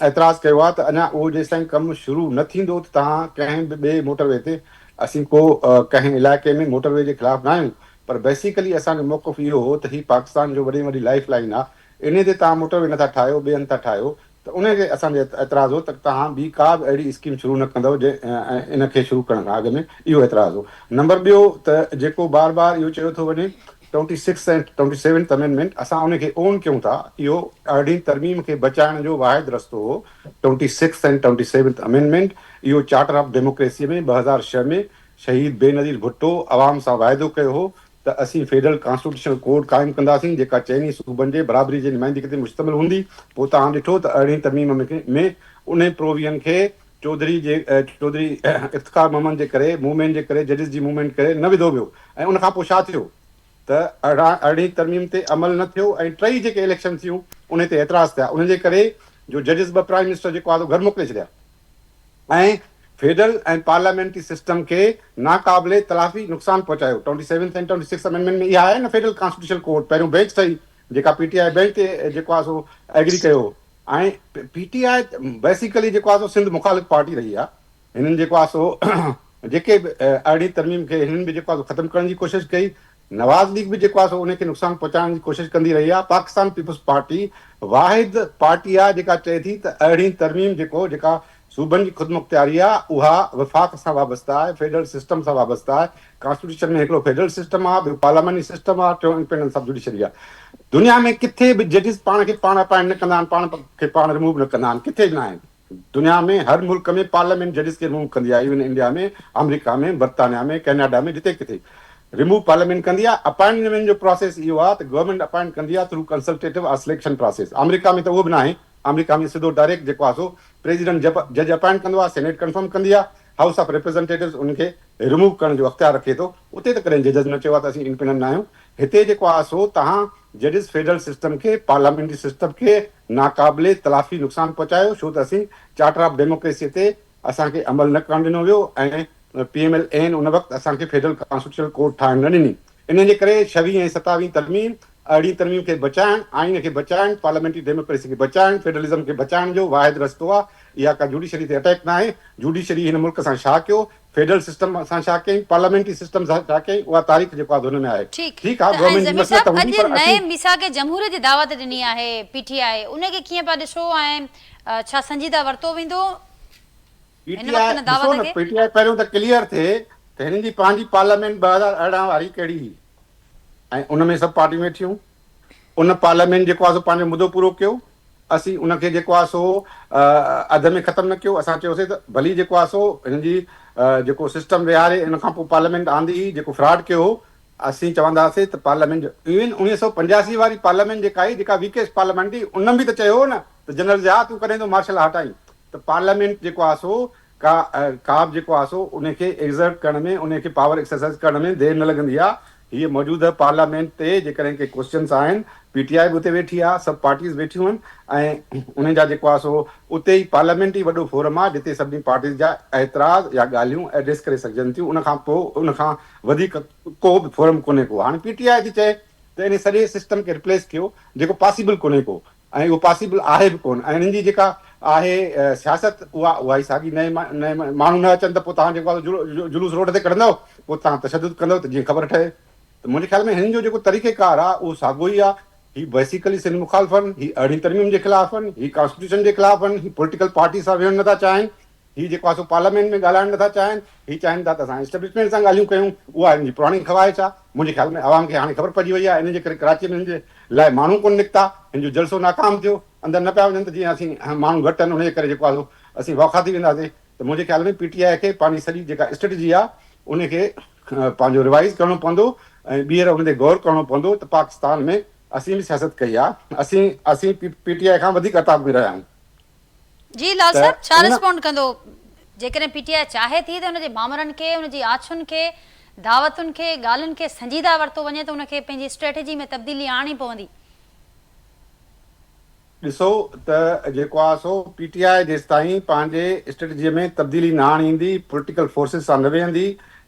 اعتراض ڪيو آهي ته اڃا اهو جيستائين ڪم شروع نه ٿيندو ته توهان ڪنهن به ٻئي موٽر وي تي اسين ڪو ڪنهن علائقي ۾ موٽر وي جي خلاف نه آهيون پر بيسيڪلي اسان جو موقف اهو هو ته هي پاڪستان جو وڏي ۾ وڏي لائف لائن آهي انهي تي توهان موٽر وي نٿا ٺاهيو ٻئي هنڌ ٿا ٺاهيو ته انهي تي اسان جو اعتراض هو ته توهان ٻي ڪا به اهڙي اسڪيم شروع نه ڪندؤ جنهن ان کي شروع ڪرڻ کان اڳ ۾ اهو اعتراض هو. نمبر ٻيو ته جيڪو بار بار اهو چيو ٿو وڃي twenty six ۽ twenty seventh amendment اسان ان کي اون ڪيون ٿا اهو ارڙهين ترميم کي بچائڻ جو واحد رستو هو twenty six ۽ twenty seventh amendment اهو چارٽر آف ڊيموڪريسي ۾ 2006 ۾ شهيد بينظير ڀٽو عوام سان واعدو ڪيو هو ته اسين فيڊرل ڪانسٽيٽيوشنل ڪورٽ قائم ڪنداسين جيڪا چئني صوبن جي برابري جي نمائندگي تي مشتمل هوندي، پوء توهان ڏٺو ته ارڙهين ترميم ۾ انهي پروويزن کي چوڌري جي چوڌري افتخار محمد جي ڪري موومينٽ جي ڪري ججز جي موومينٽ ڪري نه وڌو ويو ۽ ان کان پوء ڇا ٿيو ته ارڙهين ترميم تي عمل نه ٿيو ۽ ٽئي جيڪي اليڪشن ٿيون انهي تي اعتراض ٿيا انهن جي ڪري جو ججز ٻه پرائم منسٽر جيڪو آهي سو گهر موڪلي ڇڏيا. ۽ فيڊرل ۽ پارليامينٽري سسٽم کي ناقابل تلافي نقصان پهچايو. Twenty seventh ۽ twenty sixth amendment ۾ اها آهي نه فيڊرل ڪانسٽيٽيوشنل ڪورٽ پهريون بينچ ٺهي جيڪا پي ٽي I bench تي جيڪو آهي سو ايگري ڪيو هو ۽ پي ٽي I basically جيڪو آهي سو سنڌ مخالف پارٽي رهي آهي هنن جيڪو آهي سو جيڪي به ارڙهين ترميم کي هنن به جيڪو آهي سو ختم ڪرڻ جي ڪوشش ڪئي نواز ليگ به جيڪو آهي سو ان کي نقصان پهچائڻ جي ڪوشش ڪندي رهي آهي، پاڪستان پيپلز پارٽي واحد پارٽي آهي جيڪا چئي ٿي ته ارڙهين ترميم جيڪو جيڪا صوبن جي خودمختياري آهي اها وفاق سان وابسته آهي، فيڊرل سسٽم سان وابسته آهي، ڪانسٽيٽيوشن ۾ هڪڙو فيڊرل سسٽم آهي، ٻيو پارلياماني سسٽم آهي، ٽيون انڊپينڊنس آف جوڊيشري آهي. دنيا ۾ ڪٿي به ججز پاڻ کي پاڻ اپائنٽ نه ڪندا آهن، پاڻ کي پاڻ ريموو نه ڪندا آهن، ڪٿي به نه آهن. دنيا ۾ هر ملڪ ۾ پارليامينٽ ججز کي ريموو ڪندي آهي ايون انڊيا ۾ آمريڪا ۾ برطانيا ۾ ڪيناڊا ۾ جتي ڪٿي ريموو پارليامينٽ ڪندي آهي اپائنٽمينٽ جو پراسيس اهو آهي ته گورنمينٽ اپائنٽ ڪندي آهي through consultative or selection process آمريڪا ۾ ته اهو به ناهي آمريڪا ۾ سڌو ڊائريڪٽ جيڪو آهي سو پريزيڊنٽ جج اپائنٽ ڪندو آهي سينيٽ ڪنفرم ڪندي آهي هائوس آف ريپريزنٽيٽوز ان کي ريموو ڪرڻ جو اختيار رکي ٿو اتي ته ڪڏهن ججز نه چيو آهي ته اسين انڊپينڊنٽ ناهيون هتي جيڪو آهي سو تهان ججز فيڊرل سسٽم کي پارليامينٽري سسٽم کي ناقابل تلافي نقصان پهچايو ڇو ته اسين چارٽر آف ڊيموڪريسي تي اسان کي عمل نه ڪرڻ ڏنو ويو ۽ پي ايم ايل اين ان وقت اسان کي فيڊرل ڪانسٽيٽيوشنل ڪورٽ ٺاهڻ نه ڏني انهن جي ڪري ڇويهين ۽ ستاويهين ترميم ارڙهين ترميم کي بچائڻ آئين کي بچائڻ پارليامينٽري ڊيموڪريسي کي بچائڻ فيڊرلزم کي بچائڻ جو واحد رستو آهي اها ڪا جوڊيشري تي اٽيڪ ناهي جوڊيشري هن ملڪ سان ڇا ڪيو فيڊرل سسٽم سان ڇا ڪيائين، پارليامينٽري سسٽم سان ڇا ڪيائين، اها تاريخ جيڪو آهي هن ۾ آهي. ٺيڪ ٺيڪ آهي ته ۽ گورنمينٽ جي ضمير مصلحت صاحب هوندي اڄ پر نئين اسين. ميثاق جمهوريت جي دعوت ڏني آهي پي ٽي آء ان کي ڪيئن پيا ڏسو ۽ ڇا سنجيده ورتو ويندو پي هن ٽي وقت آء ان ڏسو دعوت نه کي؟ پي ٽي آء پهريون ته ڪليئر ٿئي ته هنن جي پنهنجي پارليامينٽ 2018 واري ڪهڙي هئي ۽ ان ۾ سڀ پارٽيون ويٺيون ان پارليامينٽ جيڪو آهي سو پنهنجو مدو پورو ڪيو اسين ان کي جيڪو آهي سو اڌ ۾ ختم نه ڪيو، اسان چيوسين ته ڀلي جيڪو آهي سو هن جي جيڪو سسٽم ويهاري ان کان پوء پارليامينٽ آندي هئي جيڪو فراڊ ڪيو هو، اسين چونداسين ته پارليامينٽ جو ايون 1985 واري پارليامينٽ جيڪا آئي جيڪا ويڪيسٽ پارليامينٽ هئي ان به ته چيو هو نه ته جنرل ضياء تون ڪڏهن ٿو مارشل لا هٽائين ته پارليامينٽ جيڪو آهي سو ڪا ڪا به جيڪو آهي سو ان کي ايگزرٽ ڪرڻ ۾ ان کي پاور ايڪسرسائز ڪرڻ ۾ دير نه لڳندي آهي. هيء موجوده پارليامينٽ تي جيڪڏهن ڪي ڪوسچنس آهن پي ٽي آء به اتي ويٺي آهي سڀ پارٽيز ويٺيون آهن ۽ انهن جا جيڪو آهي سو اتي ئي پارليامينٽ ئي وڏو فورم آهي جتي سڀني پارٽيز جا اعتراض يا ڳالهيون ايڊريس ڪري سگهجن ٿيون ان کان پوء ان کان وڌيڪ ڪو به فورم ڪونهي ڪو هاڻي پي ٽي آء ٿي چئي ته انهي سڄي سسٽم کي ريپليس ڪيو جيڪو پاسيبل ڪونهي ڪو ۽ اهو پاسيبل آهي به ڪونه ۽ انهن جي جيڪا آهي سياست اها اها ئي ساڳي نئين نئين ماڻهو نه اچن ته پوء توهان جيڪو آهي جلوس روڊ تي ڪڍندؤ پوء توهان تشدد ڪندؤ ته جيئن خبر ٺهي ته منهنجي خيال ۾ هنن جو جيڪو طريقه ڪار آهي اهو ساڳيو ئي آهي هي بيسيڪلي سنڌ مخالف آهن هي ارڙهين ترميم جي خلاف آهن هي ڪانسٽيٽيوشن جي خلاف آهن هي پوليٽيڪل پارٽي سان ويهڻ نٿا چاهين هي جيڪو آهي سو پارليامينٽ ۾ ڳالهائڻ نٿا چاهين، هي چاهين ٿا ته اسان اسٽيبلشمينٽ سان ڳالهيون ڪيون، اها هنن جي پراڻي خواهش آهي، منهنجي خيال ۾ عوام کي هاڻي خبر پئجي وئي آهي، ان جي ڪري ڪراچي ۾ هنن جي لاء ماڻهو ڪونه نڪتا، هن جو جلسو ناڪام ٿيو، اندر نه پيا وڃن ته جيئن اسين ماڻهو گهٽ آهن ان جي ڪري جيڪو آهي سو اسين واکا ٿي وينداسين ته منهنجي خيال ۾ پي ٽي آء کي پنهنجي سڄي جيڪا اسٽريٽجي آهي ان کي پنهنجو ريوائيز ڪرڻو پوندو ۽ ٻيهر ان تي غور ڪرڻو پوندو ته پاڪستان ۾ اسين به سياست ڪئي آهي، اسين اسين پي ٽي آء کان وڌيڪ عتاب ۾ رهيا آهيون. جي لال ته صاحب ڇا ان. رسپونڊ ڪندو جيڪڏهن پي ٽي آء چاهي ٿي ته ان جي مامرن کي ان جي آڇن کي دعوتن کي ڳالهين کي سنجيده ورتو وڃي ته ان کي پنهنجي اسٽريٽجي ۾ تبديلي آڻڻي پوندي. ڏسو ته جيڪو آ سو پي ٽي آء جيستائين پنهنجي اسٽريٽجي ۾ تبديلي نه آڻيندي، پوليٽيڪل فورسز سان نه ويهندي،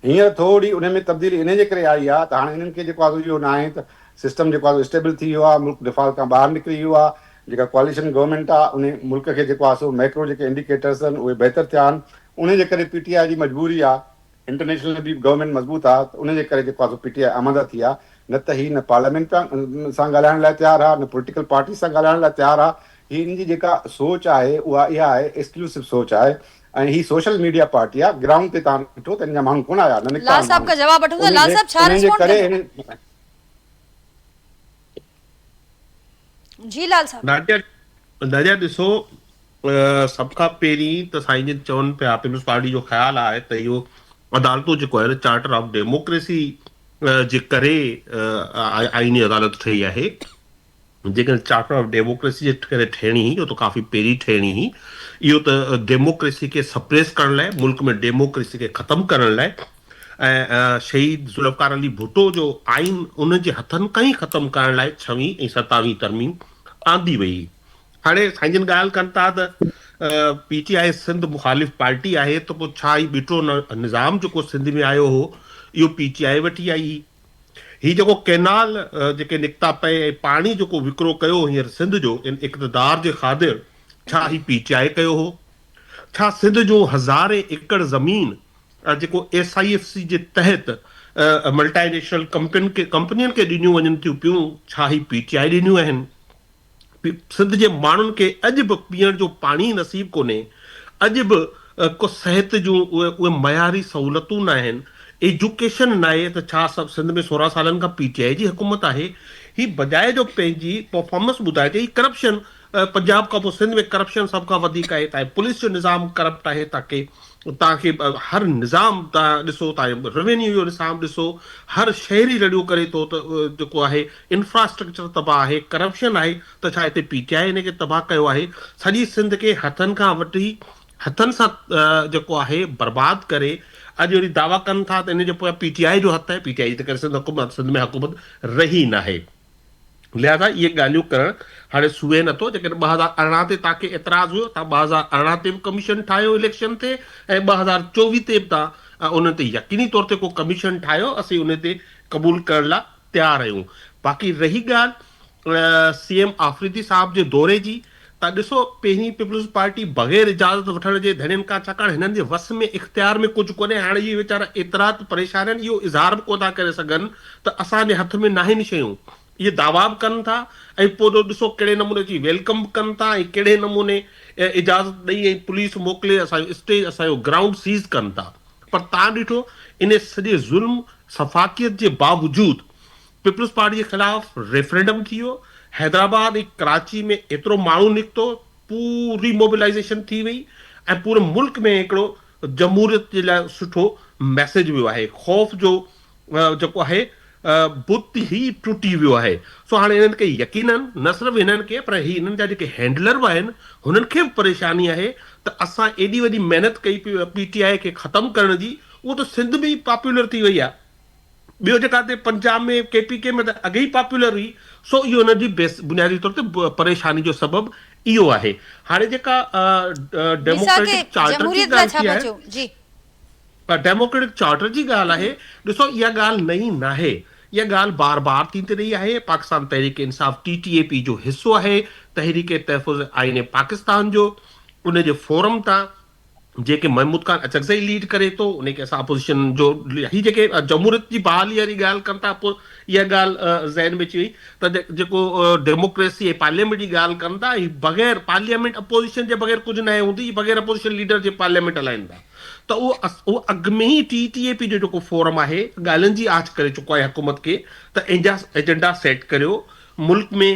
هينئر ٿوري انهي ۾ تبديلي انهي جي ڪري آئي آ ته هاڻي انهن کي جيڪو آ سو اهو ناهي ته سسٽم جيڪو آ سو اسٽيبل ٿي ويو آ، ملڪ ڊفالٽ کان ٻاهر نڪري ويو آ، جيڪا ڪواليشن گورنمينٽ آ انهي ملڪ کي جيڪو آ سو ميڪرو جيڪي انڊيڪيٽرز آهن اهي بهتر ٿيا آهن، انهي جي ڪري پي ٽي آء جي مجبوري آ. انٽرنيشنل ۾ به گورنمينٽ مضبوط آ ته ان جي ڪري جيڪو آ سو پي ٽي آء آماده ٿي آ نه ته هي نه پارليامينٽ سان ڳالهائڻ لاء تيار آ نه پوليٽيڪل پارٽي سان ڳالهائڻ لاء تيار آ هي ان جي جيڪا سوچ آهي اها اها آهي ايڪسڪلوسو سوچ آهي ۽ هي سوشل ميڊيا پارٽي آ گرائونڊ تي توهان ڏٺو ته ان جا ماڻهو ڪونه آيا نه نڪتا لال آهن صاحب ماڻهو کان جواب وٺون ٿا ان لال جي صاحب ڇا ان جي رسپونڊ ڪري ڪندو. هن جي لال صاحب. ناديه ناديه ڏسو سڀ کان پهرين ته سائين جن چون پيا پيپلز پارٽي جو خيال آهي ته اهو عدالتون جيڪو آهي نه چارٽر آف ڊيموڪريسي جي ڪري آئيني عدالت ٺهي آهي جيڪڏهن چارٽر آف ڊيموڪريسي جي ڪري ٺهڻي هئي اهو ته ڪافي پهرين ٺهڻي هئي اهو ته ڊيموڪريسي کي سپريس ڪرڻ لاء ملڪ ۾ ڊيموڪريسي کي ختم ڪرڻ لاء ۽ شهيد ذوالفقار علي ڀٽو جو آئين ان جي هٿن کان ئي ختم ڪرڻ لاء ڇويهين ۽ ستاويهين ترميم آندي وئي. هاڻي سائين جن ڳالهه ڪن ٿا ته پي ٽي آء سنڌ مخالف پارٽي آهي ته پوء ڇا هي ٻٽو نظام جيڪو سنڌ ۾ آيو هو اهو پي ٽي آء وٺي آئي هئي؟ هي جيڪو ڪئنال جيڪي نڪتا پئي ۽ پاڻي جيڪو وڪرو ڪيو هينئر سنڌ جو ان اقتدار جي خاطر ڇا هي پي ٽي آء ڪيو هو؟ ڇا سنڌ جون هزارين ايڪڙ زمين جيڪو ايس I F C جي تحت ملٽائي نيشنل ڪمپين کي ڪمپنين کي ڏنيون وڃن ٿيون پيون ڇا هي پي ٽي آء ڏنيون آهن؟ سنڌ جي ماڻهن کي اڄ به پيئڻ جو پاڻي نصيب ڪونهي اڄ به ڪو صحت جون اهي معياري سهولتون ناهن ايجوڪيشن ناهي ته ڇا سڀ سنڌ ۾ 16 سالن کان پي ٽي آء جي حڪومت آهي هي بجاء جو پنهنجي پرفارمنس ٻڌائجي هي ڪرپشن پنجاب کان پوء سنڌ ۾ ڪرپشن سڀ کان وڌيڪ آهي تاهي پوليس جو نظام ڪرپٽ آهي تاڪي توهان کي هر نظام توهان ڏسو توهان روينيو جو نظام ڏسو هر شهري رڙيون ڪري ٿو ته جيڪو آهي انفراسٽرڪچر تباهه آهي ڪرپشن آهي ته ڇا هتي پي ٽي آء ان کي تباهه ڪيو آهي سڄي سنڌ کي هٿن کان وٺي هٿن سان جيڪو آهي برباد ڪري اڄ وري دعويٰ ڪن ٿا ته ان جي پويان پي ٽي آء جو هٿ آهي پي ٽي آء جي ته ڪري سنڌ حڪومت سنڌ ۾ حڪومت رهي ناهي. لهذا اهي ڳالهيون ڪرڻ هاڻي سونهين نٿو، جيڪڏهن 2018 تي توهان کي اعتراض هيو، توهان 2018 تي به ڪميشن ٺاهيو اليڪشن تي ۽ 2024 تي به توهان ان تي يقيني طور تي ڪو ڪميشن ٺاهيو، اسين ان تي قبول ڪرڻ لاء تيار آهيون. باقي رهي ڳالهه سي ايم آفريدي صاحب جي دوري جي ته ڏسو پهرين پيپلز پارٽي بغير اجازت وٺڻ جي ڌڻين کان ڇاڪاڻ هنن جي وس ۾ اختيار ۾ ڪجهه ڪونهي هاڻي اهي ويچارا ايترا ته پريشان آهن اهو اظهار به ڪونه ٿا ڪري سگهن ته اسان جي هٿ ۾ ناهن شيون اهي دعويٰ به ڪن ٿا ۽ پوء جو ڏسو ڪهڙي نموني اچي welcome به ڪن ٿا ۽ ڪهڙي نموني اجازت ڏئي ۽ پوليس موڪلي اسان جو اسٽيج اسان جو گرائونڊ سيز ڪن ٿا پر تان ڏٺو ان سڄي ظلم سفاڪيت جي باوجود پيپلز پارٽي جي خلاف ريفرنڊم ٿي ويو، حيدرآباد ۽ ڪراچي ۾ ايترو ماڻهو نڪتو، پوري موبلائيزيشن ٿي وئي ۽ پوري ملڪ ۾ هڪڙو جمهوريت جي لاء سٺو ميسيج ويو آهي، خوف جو جيڪو آهي بت ئي ٽٽي ويو آهي، سو هاڻي انهن کي يقينن نه صرف هنن کي پر هي انهن جا جيڪي هينڊلر به آهن هنن کي به پريشاني آهي ته اسان ايڏي وڏي محنت ڪئي پي ٽي آء کي ختم ڪرڻ جي اهو ته سنڌ ۾ ئي پاپولر ٿي وئي آهي. ٻيو جيڪا هتي پنجاب ۾ ڪي پي ڪي ۾ ته اڳي ئي پاپولر هئي سو اهو هن جي بنيادي طور تي پريشاني جو سبب اهو آهي. هاڻي جيڪا ڊيموڪريٽڪ چارٽر جي جمهوريت لاء ڳالهه ڇا ٿي پيا آهي چئو؟ جي. ڊيموڪريٽڪ چارٽر جي ڳالهه آهي ڏسو اها ڳالهه نئين ناهي اها ڳالهه بار بار ٿيندي رهي آهي پاڪستان تحريڪ انصاف ٽي ٽي اي پي جو حصو آهي تحريڪ تحفظ آئين پاڪستان جو ان جي فورم تان جنهن کي محمود خان اچڪزئي ليڊ ڪري ٿو ان کي اسان اپوزيشن جو هي جيڪي جمهوريت جي بحالي واري ڳالهه ڪن ٿا پوء اها ڳالهه ذهن ۾ اچي وئي ته جيڪو ڊيموڪريسي ۽ پارليامينٽ جي ڳالهه ڪن ٿا هي بغير پارليامينٽ اپوزيشن جي بغير ڪجهه ناهي هوندي هي بغير اپوزيشن ليڊر جي پارليامينٽ هلائين ٿا ته اهو اهو اڳ ۾ ئي ٽي ٽي اي پي جو جيڪو فورم آهي ڳالهين جي آڇ ڪري چڪو آهي حڪومت کي ته ايجنڊا سيٽ ڪريو ملڪ ۾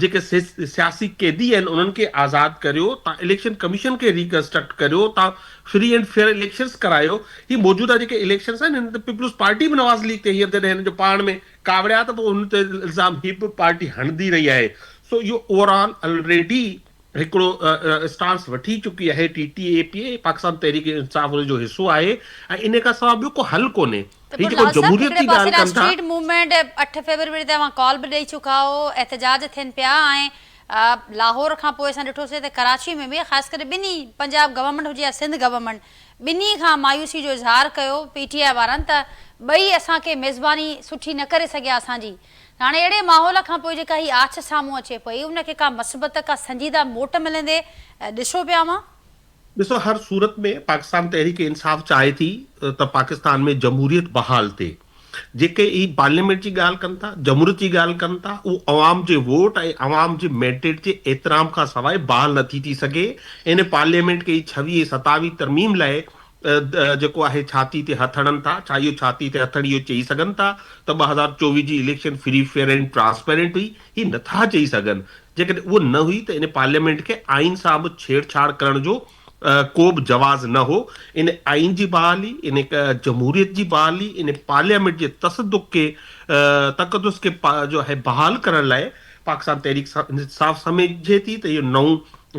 جيڪي سياسي قيدي آهن انهن کي آزاد ڪريو، تان اليڪشن ڪميشن کي ريڪنسٽرڪٽ ڪريو، تان فري اينڊ فيئر اليڪشنز ڪرايو، هي موجوده جيڪي اليڪشنز آهن هن تي پيپلز پارٽي به نواز ليگ تي هينئر جڏهن هنن جو پاڻ ۾ ڪاوڙيا ته پوء هن تي الزام هي به پارٽي هڻندي رهي آهي سو اهو اوور آل الريڊي هڪڙو اسٽانس وٺي چڪي آهي ٽي ٽي اي پي پاڪستان تحريڪ انصاف ان جو حصو آهي ۽ ان کان سواء ٻيو ڪو حل ڪونهي. ته هي پوء جيڪو لال صاحب جمهوريت هڪڙي جي پاسي ڳالهه ڏانهن ڪن ٿا. اسٽريٽ موومينٽ 8 فيبروري تي اوهان ڪال به ڏئي چڪا هو، احتجاج ٿين پيا ۽ لاهور کان پوء اسان ڏٺوسي ته ڪراچي ۾ به خاص ڪري ٻنهي پنجاب گورنمينٽ هجي يا سنڌ گورنمينٽ ٻنهي کان مايوسي جو اظهار ڪيو پي ٽي آء وارن ته ٻئي اسان کي ميزباني سٺي نه ڪري سگهيا اسان جي هاڻي اهڙي ماحول کان پوء جيڪا هي آڇ سامهون اچي پئي ان کي ڪا مثبت ڪا سنجيده موٽ ملندي ڏسو پيا اوهان؟ ڏسو هر صورت ۾ پاڪستان تحريڪ انصاف چاهي ٿي ته پاڪستان ۾ جمهوريت بحال ٿئي. جيڪي هي پارليامينٽ جي ڳالهه ڪن ٿا، جمهوريت جي ڳالهه ڪن ٿا، اهو عوام جي ووٽ ۽ عوام جي مينڊيٽ جي احترام کان سواء بحال نٿي ٿي سگهي. ان پارليامينٽ کي هي ڇويهه ۽ ستاويهه ترميم لاء جيڪو آهي ڇاتي تي هٿ هڻن ٿا، ڇا اهو ڇاتي تي هٿ هڻي اهو چئي سگهن ٿا ته 2024 جي اليڪشن فري فيئر ۽ ٽرانسپيرنٽ هئي؟ هي نٿا چئي سگهن. جيڪڏهن اهو نه هئي ته ان پارليامينٽ کي آئين سان به ڇيڙ ڇاڙ ڪرڻ جو ڪو به جواز نه هو. ان آئين جي بحالي، ان جمهوريت جي بحالي، ان پارليامينٽ جي تصدق کي تقدس کي جو آهي بحال ڪرڻ لاء پاڪستان تحريڪ انصاف سمجهي ٿي ته اهو نئون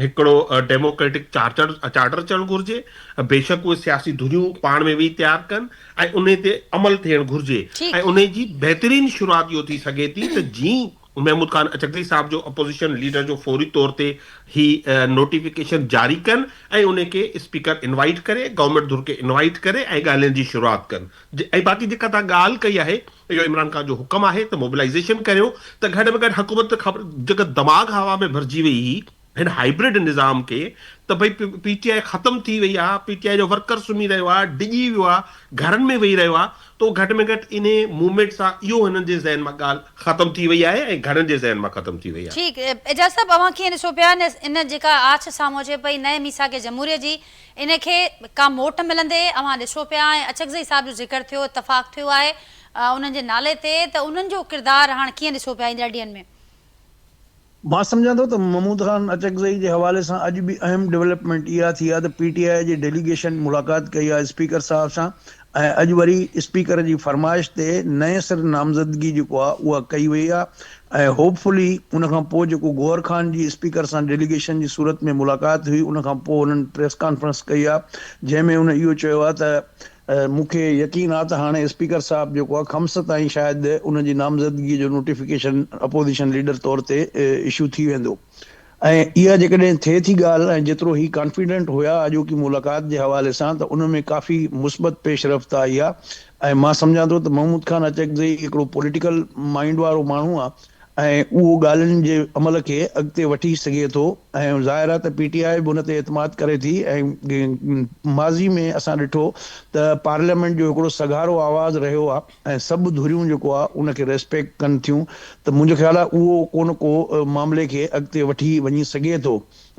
هڪڙو ڊيموڪريٽڪ چارٽر چارٽر اچڻ گهرجي، بيشڪ اهي سياسي ڌريون پاڻ ۾ ويهي تيار ڪن ۽ انهي تي عمل ٿيڻ گهرجي ۽ انهي جي بهترين شروعات اهو ٿي سگهي ٿي ته جئين محمود خان اچڪزئي صاحب جو اپوزيشن ليڊر جو فوري طور تي هي نوٽيفڪيشن جاري ڪن ۽ انهي کي اسپيڪر انوائيٽ ڪري گورنمينٽ ڌر کي انوائيٽ ڪري ۽ ڳالهين جي شروعات ڪن ۽ باقي جيڪا توهان ڳالهه ڪئي آهي اهو عمران خان جو حڪم آهي ته موبلائيزيشن ڪريو ته گهٽ ۾ گهٽ حڪومت ته خبر جيڪا دماغ هوا ۾ ڀرجي وئي هئي هن هائبرڊ نظام کي ته ڀئي پي ٽي آء ختم ٿي وئي آهي پي ٽي آء جو ورڪر سمهي رهيو آهي ڊڄي ويو آهي گهرن ۾ ويهي رهيو آهي ته گهٽ ۾ گهٽ انهي موومينٽ سان اهو هنن جي ذهن مان ڳالهه ختم ٿي وئي آهي ۽ گهڻن جي ذهن مان ختم ٿي وئي آهي. ٺيڪ اعجاز صاحب اوهان ڪيئن ڏسو پيا ان جيڪا آڇ سامهون اچي پئي نئين ميثاق جمهوريت جي ان کي ڪا موٽ ملندي اوهان ڏسو پيا ۽ اچڪزئي صاحب جو ذڪر ٿيو اتفاق ٿيو آهي انهن جي نالي تي ته انهن جو ڪردار هاڻ ڪيئن ڏسو پيا ايندڙ ڏينهن ۾؟ مان سمجهان ٿو ته محمود خان اچڪزئي جي حوالي سان اڄ به اهم ڊولپمينٽ اها ٿي آهي ته پي ٽي آء جي ڊيليگيشن ملاقات ڪئي آهي اسپيڪر صاحب سان ۽ اڄ وري اسپيڪر جي فرمائش تي نئين سر نامزدگي جيڪو آهي اها ڪئي وئي آهي ۽ هوپ فلي ان کان پوء جيڪو گوهر خان جي اسپيڪر سان ڊيليگيشن جي صورت ۾ ملاقات هئي ان کان پوء هنن پريس ڪانفرنس ڪئي آهي جنهن ۾ هن اهو چيو آهي ته مون کي يقين آهي ته هاڻي اسپيڪر صاحب جيڪو آهي خمس تائين شايد ان جي نامزدگي جو نوٽيفڪيشن اپوزيشن ليڊر طور تي اشو ٿي ويندو. ۽ اها جيڪڏهن ٿئي ٿي ڳالهه ۽ جيترو هي ڪانفيڊنٽ هيا اڄوڪي ملاقات جي حوالي سان ته ان ۾ ڪافي مثبت پيش رفت آئي آ ۽ مان سمجهان ٿو ته محمود خان اچڪزئي هڪڙو پوليٽيڪل مائينڊ وارو ماڻهو آ ۽ اهو ڳالهين جي عمل کي اڳتي وٺي سگهي ٿو ۽ ظاهر آ ته پي ٽي آء به ان تي اعتماد ڪري ٿي ۽ ماضي ۾ اسان ڏٺو ته پارليامينٽ جو هڪڙو سگهارو آواز رهيو آ. ۽ سڀ ڌريون جيڪو آ ان کي ريسپيڪٽ ڪن ٿيون ته منهنجو خيال آ اهو ڪو نه ڪو معاملي کي اڳتي وٺي وڃي سگهي ٿو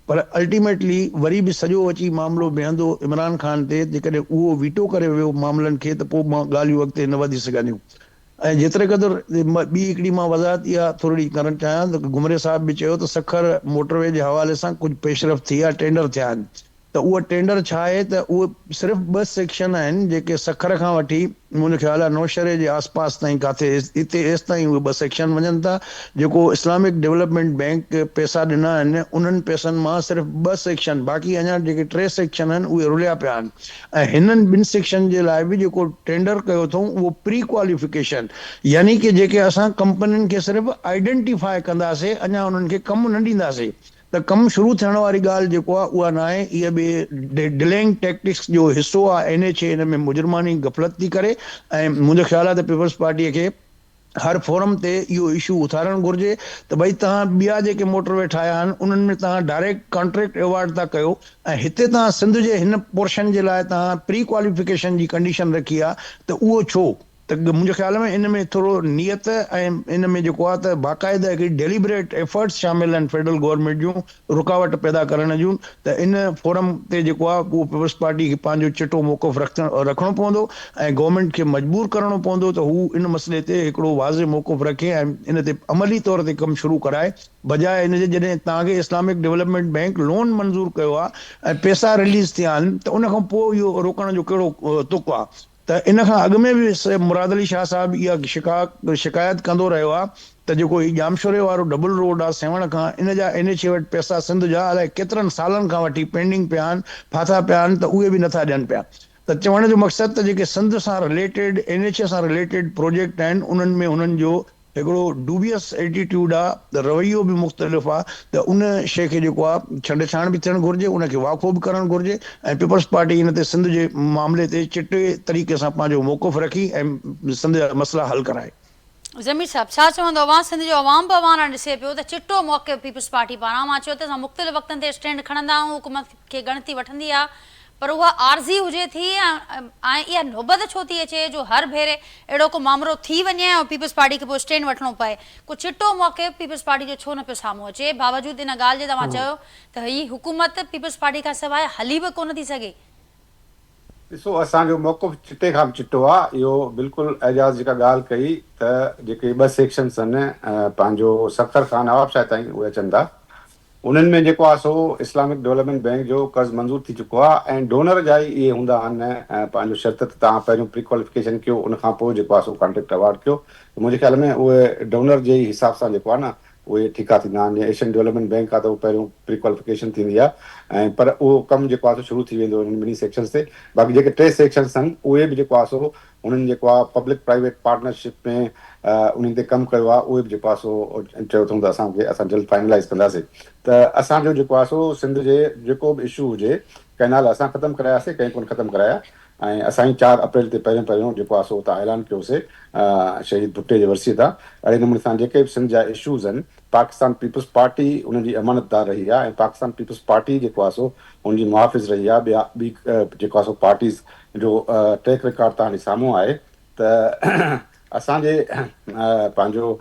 پر الٽيميٽلي وري به سڄو اچي معاملو بيهندو عمران خان تي جيڪڏهن اهو ويٽو ڪري ويو معاملن کي ته پوء ڳالهيون اڳتي نه وڌي سگهنديون ۽ جيتري قدر ٻي هڪڙي مان وضاحت اها ٿورڙي ڪرڻ چاهيان ته گهمري صاحب به چيو ته سکر موٽر وي جي حوالي سان ڪجهه پيش رفت ٿي آ ٽينڊر ٿيا آهن ته اهو ٽينڊر ڇا آهي ته اهي صرف ٻه سيڪشن آهن جيڪي سکر کان وٺي منهنجو خيال آهي نوشهري جي آس پاس تائين ڪاٿي اتي ايستائين اهي ٻه سيڪشن وڃن ٿا جيڪو اسلامڪ ڊولپمينٽ بينڪ پئسا ڏنا آهن انهن پئسن مان صرف ٻه سيڪشن باقي اڃا جيڪي ٽي سيڪشن آهن اهي رليا پيا آهن ۽ هنن ٻن سيڪشن جي لاء به جيڪو ٽينڊر ڪيو اٿئون اهو پري ڪواليفڪيشن يعني ڪي جيڪي اسان ڪمپنين کي صرف آئيڊنٽيفاء ڪنداسي اڃا انهن کي ڪم نه ڏينداسي ته ڪم شروع ٿيڻ واري ڳالهه جيڪو آهي اها ناهي، اها به ڊلينگ ٽيڪٽڪس جو حصو آهي، اين ايڇ اي ان ۾ مجرماني غفلت ٿي ڪري ۽ منهنجو خيال آهي ته پيپلز پارٽيء کي هر فورم تي اهو اشو اٿارڻ گهرجي ته ڀئي توهان ٻيا جيڪي موٽر وي ٺاهيا آهن انهن ۾ توهان ڊائريڪٽ ڪانٽريڪٽ ايوارڊ ٿا ڪيو ۽ هتي توهان سنڌ جي هن پورشن جي لاء توهان پري ڪواليفڪيشن جي ڪنڊيشن رکي آهي ته اهو ڇو؟ ته منهنجي خيال ۾ ان ۾ ٿورو نيت ۽ ان ۾ جيڪو آهي ته باقاعده هڪڙي ڊيليبريٽ ايفرٽس شامل آهن فيڊرل گورنمينٽ جون رڪاوٽ پيدا ڪرڻ جون ته ان فورم تي جيڪو آهي اهو پيپلز پارٽي کي پنهنجو چٽو موقف رکڻو پوندو ۽ گورنمينٽ کي مجبور ڪرڻو پوندو ته هو ان مسئلي تي هڪڙو واضح موقف رکي ۽ ان تي عملي طور تي ڪم شروع ڪرائي بجاء ان جي جڏهن توهان کي اسلامڪ ڊولپمينٽ بينڪ لون منظور ڪيو آهي ۽ پئسا رليز ٿيا آهن ته ان کان پوء اهو روڪڻ جو ڪهڙو تڪ آهي ته ان کان اڳ ۾ به مراد علي شاهه صاحب اها شڪايت ڪندو رهيو آهي ته جيڪو هي ڄامشوري وارو ڊبل روڊ آهي سيوهڻ کان ان جا اين ايڇ اي وٽ پئسا سنڌ جا الائي ڪيترن سالن کان وٺي پينڊنگ پيا آهن ڦاٿا پيا آهن ته اهي به نٿا ڏين پيا ته چوڻ جو مقصد ته جيڪي سنڌ سان رليٽيڊ اين ايڇ اي سان رليٽيڊ پروجيڪٽ آهن انهن ۾ هنن جو هڪڙو ڊوبيس ايٽيٽيوڊ آ رويو به مختلف آ ته ان شيء کي جيڪو آ ڇنڊڇاڻ به ٿيڻ گهرجي ان کي واکو به ڪرڻ گهرجي ۽ پيپلز پارٽي ان تي سنڌ جي معاملي تي چٽي طريقي سان پنهنجو موقف رکي ۽ سنڌ جا مسئلا حل ڪرائي. ضمير صاحب ڇا چوندو اوهان سنڌ جو عوام به اوهان ڏانهن ڏسي پيو ته چٽو موقف پيپلز پارٽي پاران اوهان چيو ته اسان مختلف وقتن تي اسٽينڊ کڻندا آهيون حڪومت کي ڳڻتي وٺندي آهي پر اها عارضي هجي ٿي ۽ اها نوبت ڇو ٿي اچي جو هر ڀيري اهڙو ڪو مامرو ٿي وڃي ۽ پيپلز پارٽي کي پوء اسٽينڊ وٺڻو پئي ڪو چٽو موقف پيپلز پارٽي جو ڇو نه پيو سامهون اچي باوجود ان ڳالهه جي توهان چيو ته هي حڪومت پيپلز پارٽي کان سواء هلي به ڪونه ٿي سگهي. ڏسو اسان جو موقف چٽي کان به چٽو آ اهو بلڪل اعجاز جيڪا ڳالهه ڪئي ته جيڪي ٻه سيڪشنس آهن پنهنجو سکر کان نوابشاهه تائين اهي اچن ٿا انهن ۾ جيڪو آ سو اسلامڪ ڊولپمينٽ بينڪ جو قرض منظور ٿي چڪو آ ۽ ڊونر جا ئي اهي هوندا آهن پنهنجو شرط ته توهان پهريون پري ڪواليفڪيشن ڪيو ان کان پوء جيڪو آ سو ڪانٽريڪٽ ايوارڊ ڪيو ته منهنجي خيال ۾ اهي ڊونر جي ئي حساب سان جيڪو آ نه اهي ٺيڪا ٿيندا آهن جيئن ايشين ڊولپمينٽ بينڪ آهي ته اهو پهريون پري ڪواليفڪيشن ٿيندي آهي ۽ پر اهو ڪم جيڪو آهي سو شروع ٿي ويندو انهن ٻنهي سيڪشنز تي باقي جيڪي ٽي سيڪشنز آهن اهي به جيڪو آهي سو انهن جيڪو آهي پبلڪ پرائيويٽ پارٽنرشپ ۾ انهن تي ڪم ڪيو آهي اهي به جيڪو آهي سو چيو اٿئون ته اسان کي اسان جلد فائنلائز ڪنداسين ته اسان جو جيڪو آهي سو سنڌ جي جيڪو به اشو هجي ڪئنال اسان ختم ڪراياسي ڪنهن ڪونه ختم ڪرايا ۽ اسان ئي چار اپريل تي پهريون پهريون جيڪو آهي سو اتان اعلان ڪيوسي شهيد ڀٽي جي ورسيء تان. اهڙي نموني سان جيڪي به سنڌ جا اشوز آهن پاڪستان پيپلز پارٽي انهن جي امانت دار رهي آهي ۽ پاڪستان پيپلز پارٽي جيڪو آهي سو ان جي محافظ رهي آهي ٻيا ٻي جيڪو آهي سو پارٽيز جو ٽريڪ رڪارڊ توهان جي سامهون آهي ته اسان جي پنهنجو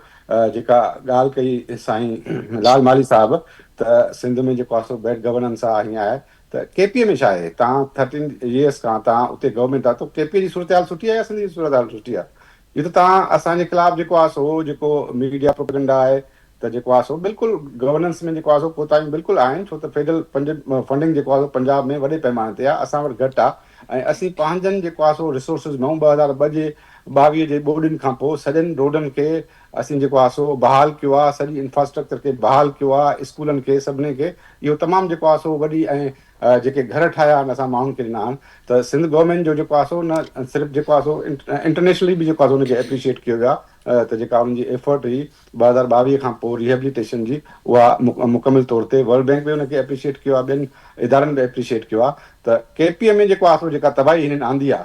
جيڪا ڳالهه ڪئي سائين لال مالهي صاحب ته سنڌ ۾ جيڪو آهي سو بيڊ گورننس آهي هيئن آهي ته ڪي پي ۾ ڇا آهي تان ٿرٽين ييئرس کان تان اتي گورنمينٽ آ ته ڪي پي جي صورتحال سٺي آهي يا سنڌ جي صورتحال سٺي آ اهو ته تان اسان جي خلاف جيڪو آ سو جيڪو ميڊيا پروپيگنڊا آهي ته جيڪو آ سو بلڪل گورننس ۾ جيڪو آ سو ڪوتاهيون بلڪل آهن ڇو ته فيڊرل پنج فنڊنگ جيڪو آ سو پنجاب ۾ وڏي پئماني تي آ اسان وٽ گهٽ آ ۽ اسين پنهنجن جيڪو آ سو ريسورسز مئون 2002 جي 22 جي ٻوڏين کان پوء سڄن روڊن کي اسين جيڪو آ سو بحال ڪيو آ سڄي انفراسٽرڪچر کي بحال ڪيو آ اسڪولن کي سڀني کي اهو تمام جيڪو آ سو وڏي ۽ جيڪي گهر ٺاهيا آهن اسان ماڻهن کي ڏنا آهن ته سنڌ گورنمينٽ جو جيڪو آ سو نه صرف جيڪو آ سو انٽرنيشنلي به جيڪو آ سو ان کي اپريشيئيٽ ڪيو ويو آ ته جيڪا انهن جي ايفرٽ هئي 2022 کان پوء ريهبليٽيشن جي اها مڪمل طور تي ورلڊ بينڪ به ان کي اپريشيئيٽ ڪيو آ ٻين ادارن به اپريشيئيٽ ڪيو آ ته ڪي پي ۾ جيڪو آ سو جيڪا تباهي هنن آندي آ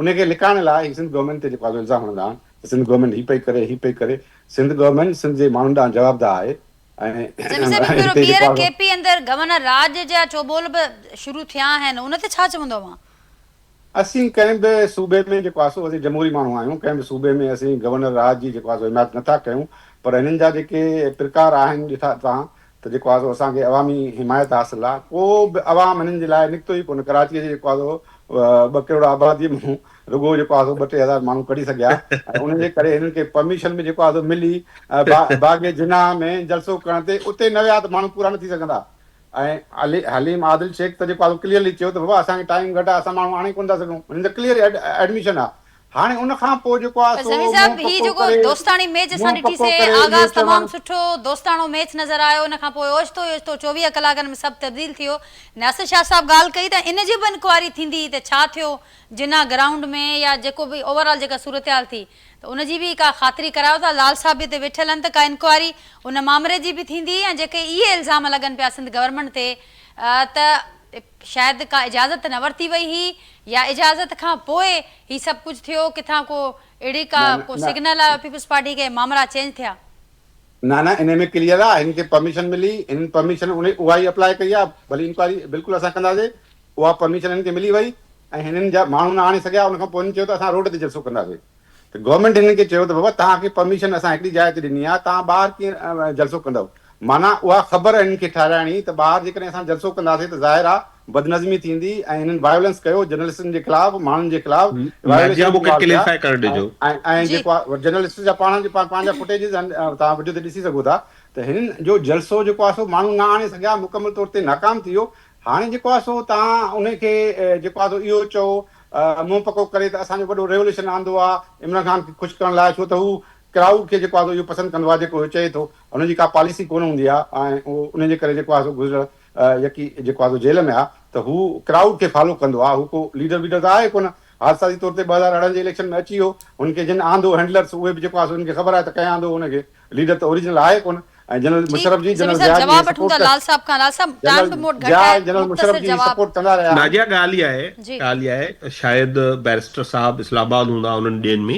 ان کي لڪائڻ لاء هي سنڌ گورنمينٽ تي جيڪو آ سو الزام هڻندا آهن ته سنڌ گورنمينٽ هي پئي ڪري هي پئي ڪري سنڌ گورنمينٽ سنڌ جي ماڻهن ڏانهن جوابده آهي ۽ ضمير صاحب هڪ ڀيرو هتي ٻيهر جيڪو آ ڪي سو پي اندر گورنر راڄ جا چوٻول به شروع ٿيا آهن ان تي ڇا چوندو اوهان؟ اسين ڪنهن به صوبي ۾ جيڪو آ سو اسين جمهوري ماڻهو آهيون ڪنهن به صوبي ۾ اسين گورنر راڄ جي جيڪو آ سو حمايت نٿا ڪيون پر هنن جا جيڪي پرڪار آهن ڏٺا توهان ته جيڪو آ سو اسان کي عوامي حمايت حاصل آ، ڪو به عوام هنن جي لاء نڪتو ئي ڪونه، ڪراچيء جي جيڪو آ سو ٻه ڪروڙ آباديء مان رڳو جيڪو آ سو ٻه ٽي هزار ماڻهو ڪڍي سگهيا ۽ انهن جي ڪري هنن کي پرميشن به جيڪو آ سو ملي باغ جناح ۾ جلسو ڪرڻ تي اتي نه ويا ته ماڻهو پورا نه ٿي سگهندا ۽ علي حليم عادل شيخ ته جيڪو آ سو ڪليئرلي چيو ته بابا اسان کي ٽائيم گهٽ آ اسان ماڻهو آڻي ڪونه ٿا سگهون هنن ته ڪليئر ايڊميشن آ هاڻي ان کان پوء جيڪو آ پر سو ضمير صاحب منهن هي پڪو جيڪو ڪري دوستاڻي ميچ اسان منهن ڏٺي پڪو سي ڪري اهو آغاز تمام چوڻ. سٺو دوستاڻو ميچ نظر آيو ان کان پوء اوچتو ئي اوچتو 24 ڪلاڪن ۾ سڀ تبديل ٿي ويو ناصر شاهه صاحب ڳالهه ڪئي ته ان جي به انڪوائري ٿيندي ته ڇا ٿيو جناح گرائونڊ ۾ يا جيڪو به اوور آل جيڪا صورتحال ٿي ته ان جي به ڪا خاطري ڪرايو ٿا لال صاحب به هتي ويٺل آهن ته ڪا انڪوائري ان مامري جي به ٿيندي ۽ جيڪي اهي الزام لڳن پيا سنڌ گورنمينٽ تي ته شايد ڪا اجازت نه ورتي وئي هئي يا اجازت کان پوء هي سڀ ڪجهه ٿيو، ڪٿان ڪو اهڙي ڪا نه ڪو نه سگنل آيو پيپلز پارٽي کي مامرا چينج ٿيا. نه نه انهي ۾ ڪليئر آ هن کي پرميشن ملي هنن پرميشن انهي اها ئي اپلاء ڪئي آ ڀلي انڪوائري بلڪل اسان ڪنداسي اها پرميشن هنن کي ملي وئي ۽ هنن جا ماڻهو نه آڻي سگهيا ان کان پوء هنن چيو ته اسان روڊ تي جلسو ڪنداسي. ته گورنمينٽ هنن کي چيو ته بابا توهان کي پرميشن اسان هڪڙي جاء تي ڏني آهي توهان ٻاهر ڪيئن جلسو ڪندؤ معنيٰ اها خبر هنن کي ٺهرائڻي ته ٻاهر جيڪڏهن اسان جلسو ڪنداسين ته ظاهر آهي بدنظمي ٿيندي ۽ هنن وائولنس ڪيو جرنلسٽن جي خلاف ماڻهن جي خلاف نازيا وائوليشن مون کي انوالو ٿيا ڪليريفائي ڪرڻ ڏجو. ۽ ۽ جي. جيڪو آهي جرنلسٽ جا پاڻ پنهنجا فوٽيجز آهن توهان وڊيو تي ڏسي سگهو ٿا ته هنن جو جلسو جيڪو آهي سو ماڻهو نه آڻي سگهيا مڪمل طور تي ناڪام ٿي ويو هاڻي جيڪو آهي سو توهان انهي کي جيڪو آهي سو اهو چئو منهن پڪو ڪري ته اسان جو وڏو ريوليوشن آندو آ عمران خان کي خوش ڪرڻ لاء ڇو ته هو ڪرائوڊ کي جيڪو آ سو اهو پسند ڪندو آ جيڪو هو چئي ٿو ان جي ڪا پاليسي ڪونه هوندي آ ۽ اهو ان جي ڪري جيڪو آ سو گذريل يڪي جيڪو آ سو جيل ۾ آ ته هو ڪرائوڊ کي فالو ڪندو آ هو ڪو ليڊر ويڊر ته آهي ڪونه حادثاتي طور تي 2018 جي اليڪشن ۾ اچي ويو هن کي جن آندو هينڊلرس اهي به جيڪو آهي سو انهن کي خبر آهي ته ڪنهن آندو هن کي ليڊر ته اوريجنل آهي ڪونه ۽ جنرل ٺيڪ مشرف جي ضمير جنرل صاحب ضياء جي جواب وٺون سپورٽ ٿا لال صاحب کان لال صاحب ٽائيم جنرل به مون وٽ گهٽ ضياء آهي ۽ جنرل مشرف مختصر جي جواب. سپورٽ ڪندا رهيا آهن. ناجيا ڳالهه اها آهي جي. ڳالهه اها آهي ته شايد بئريسٽر صاحب اسلام آباد هوندا انهن ڏينهن ۾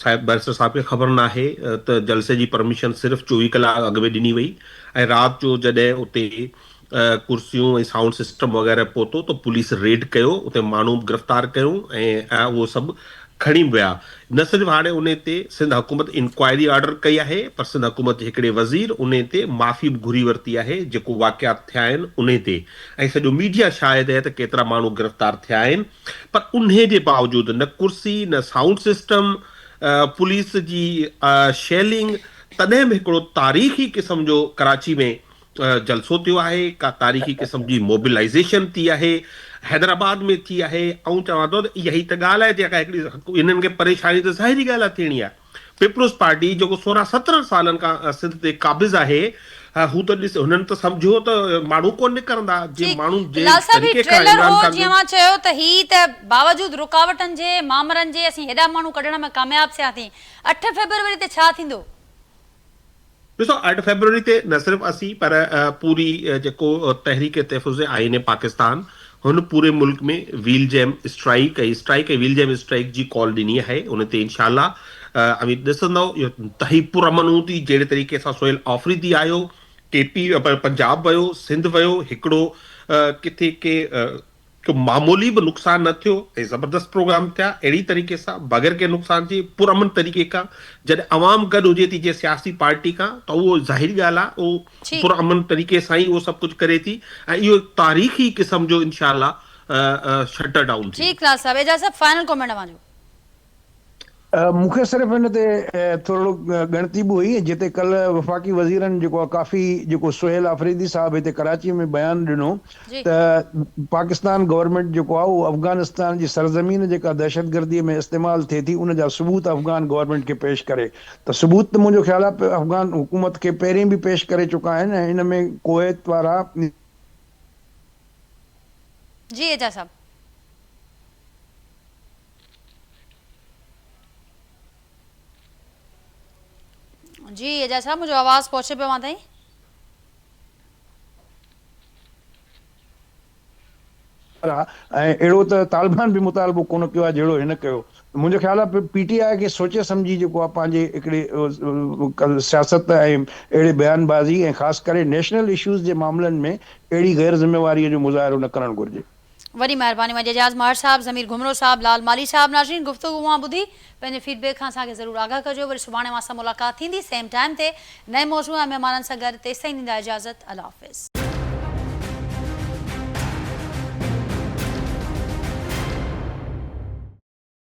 شايد بئريسٽر صاحب کي خبر ناهي ته جلسي جي پرميشن صرف 24 ڪلاڪ اڳ ۾ ڏني وئي ۽ رات جو جڏهن اتي ڪرسيون ۽ سائونڊ سسٽم وغيره پهتو ته پوليس ريڊ ڪيو اتي ماڻهو به گرفتار ڪيو ۽ اهو سڀ کڻي به ويا. نه صرف هاڻي انهي تي سنڌ حڪومت انڪوائري آرڊر ڪئي آهي پر سنڌ حڪومت جي هڪڙي وزير انهي تي معافي به گهري ورتي آهي جيڪو واقعات ٿيا آهن انهي تي ۽ سڄو ميڊيا شاهد آهي ته ڪيترا ماڻهو گرفتار ٿيا آهن پر انهي جي باوجود نه ڪرسي نه سائونڊ سسٽم پوليس جي شيلنگ تڏهن به هڪڙو تاريخي قسم جو ڪراچي ۾ جلسو ٿيو آهي، ڪا تاريخي قسم جي موبلائيزيشن ٿي آهي، حيدرآباد ۾ ٿي آهي، آئون چوان ٿو ته اها ئي ته ڳالهه آهي جيڪا هڪڙي انهن کي پريشاني ته ظاهري ڳالهه آهي ٿيڻي آهي. پيپلز پارٽي جيڪو 16 17 سالن کان سنڌ تي قابض آهي هو ته ڏس هنن ته سمجهيو ته ماڻهو ڪونه نڪرندا جي ٺيڪ ماڻهو جي لال صاحب هي طريقي کان ٽريلر عمران هو خان جيئن جو اوهان چيو ته هي ته باوجود رڪاوٽن جي مامرن جي اسين هيڏا ماڻهو ڪڍڻ ۾ ڪامياب ٿياسين اٺ فيبروري تي ڇا ٿيندو؟ ڏسو اٺ فيبروري تي نه صرف اسين پر پوري جيڪو تحريڪ تحفظ آئين پاڪستان هن پوري ملڪ ۾ wheel jam strike ۽ strike ۽ wheel jam strike جي ڪال ڏني آهي ان تي انشاء الله اوهين ڏسندؤ اهو انتهائي پرامن هوندي جهڙي طريقي سان سهيل آفريدي آيو ڪي پي پنجاب ويو سنڌ ويو هڪڙو ڪٿي ڪي ڪو معمولي به نقصان نه ٿيو ۽ زبردست پروگرام ٿيا اهڙي طريقي سان بغير ڪنهن نقصان جي پرامن طريقي کان جڏهن عوام گڏ هجي ٿي جنهن سياسي پارٽي کان ته اهو ظاهري ڳالهه آهي اهو ٺيڪ. پرامن طريقي سان ئي اهو سڀ ڪجهه ڪري ٿي ۽ اهو تاريخي قسم جو انشاء الله شٽر ڊائون ٿيندو. ٺيڪ لال صاحب اعجاز صاحب فائنل ڪمينٽ اوهان جو. مون کي صرف ان تي ٿورڙو ڳڻتي به هئي جتي ڪلهه وفاقي وزيرن جيڪو آهي ڪافي جيڪو سهيل آفريدي صاحب هتي ڪراچي ۾ بيان ڏنو ته پاڪستان گورنمينٽ جيڪو آهي اهو افغانستان جي سرزمين جيڪا دهشتگردي ۾ استعمال ٿئي ٿي ان جا ثبوت افغان گورنمينٽ کي پيش ڪري ته ثبوت ته منهنجو خيال آهي افغان حڪومت کي پهرين به پيش ڪري چڪا آهن ۽ ان ۾ ڪويت وارا جي اعجاز صاحب. جي اعجاز صاحب منهنجو آواز پهچي پيو اوهان تائين. ۽ اهڙو ته طالبان به مطالبو ڪونه ڪيو آهي جهڙو هن ڪيو. منهنجو خيال آهي پي ٽي آء کي سوچي سمجهي جيڪو آهي پنهنجي هڪڙي سياست ۽ اهڙي بيان بازي ۽ خاص ڪري نيشنل اشوز جي معاملن ۾ اهڙي غير ذميواري جو مظاهرو نه ڪرڻ گهرجي. وڏي مهرباني اوهان جي اعجاز مهر صاحب، ضمير گهمرو صاحب، لال مالهي صاحب ناظرين گفتگو اوهان ٻڌي پنهنجي فيڊ بيڪ کان اسان کي ضرور آگاهه ڪجو وري سڀاڻي اوهان سان ملاقات ٿيندي سيم ٽائيم تي نئين موضوع ۽ مهمانن سان گڏ تيستائين ڏيندا اجازت الله حافظ.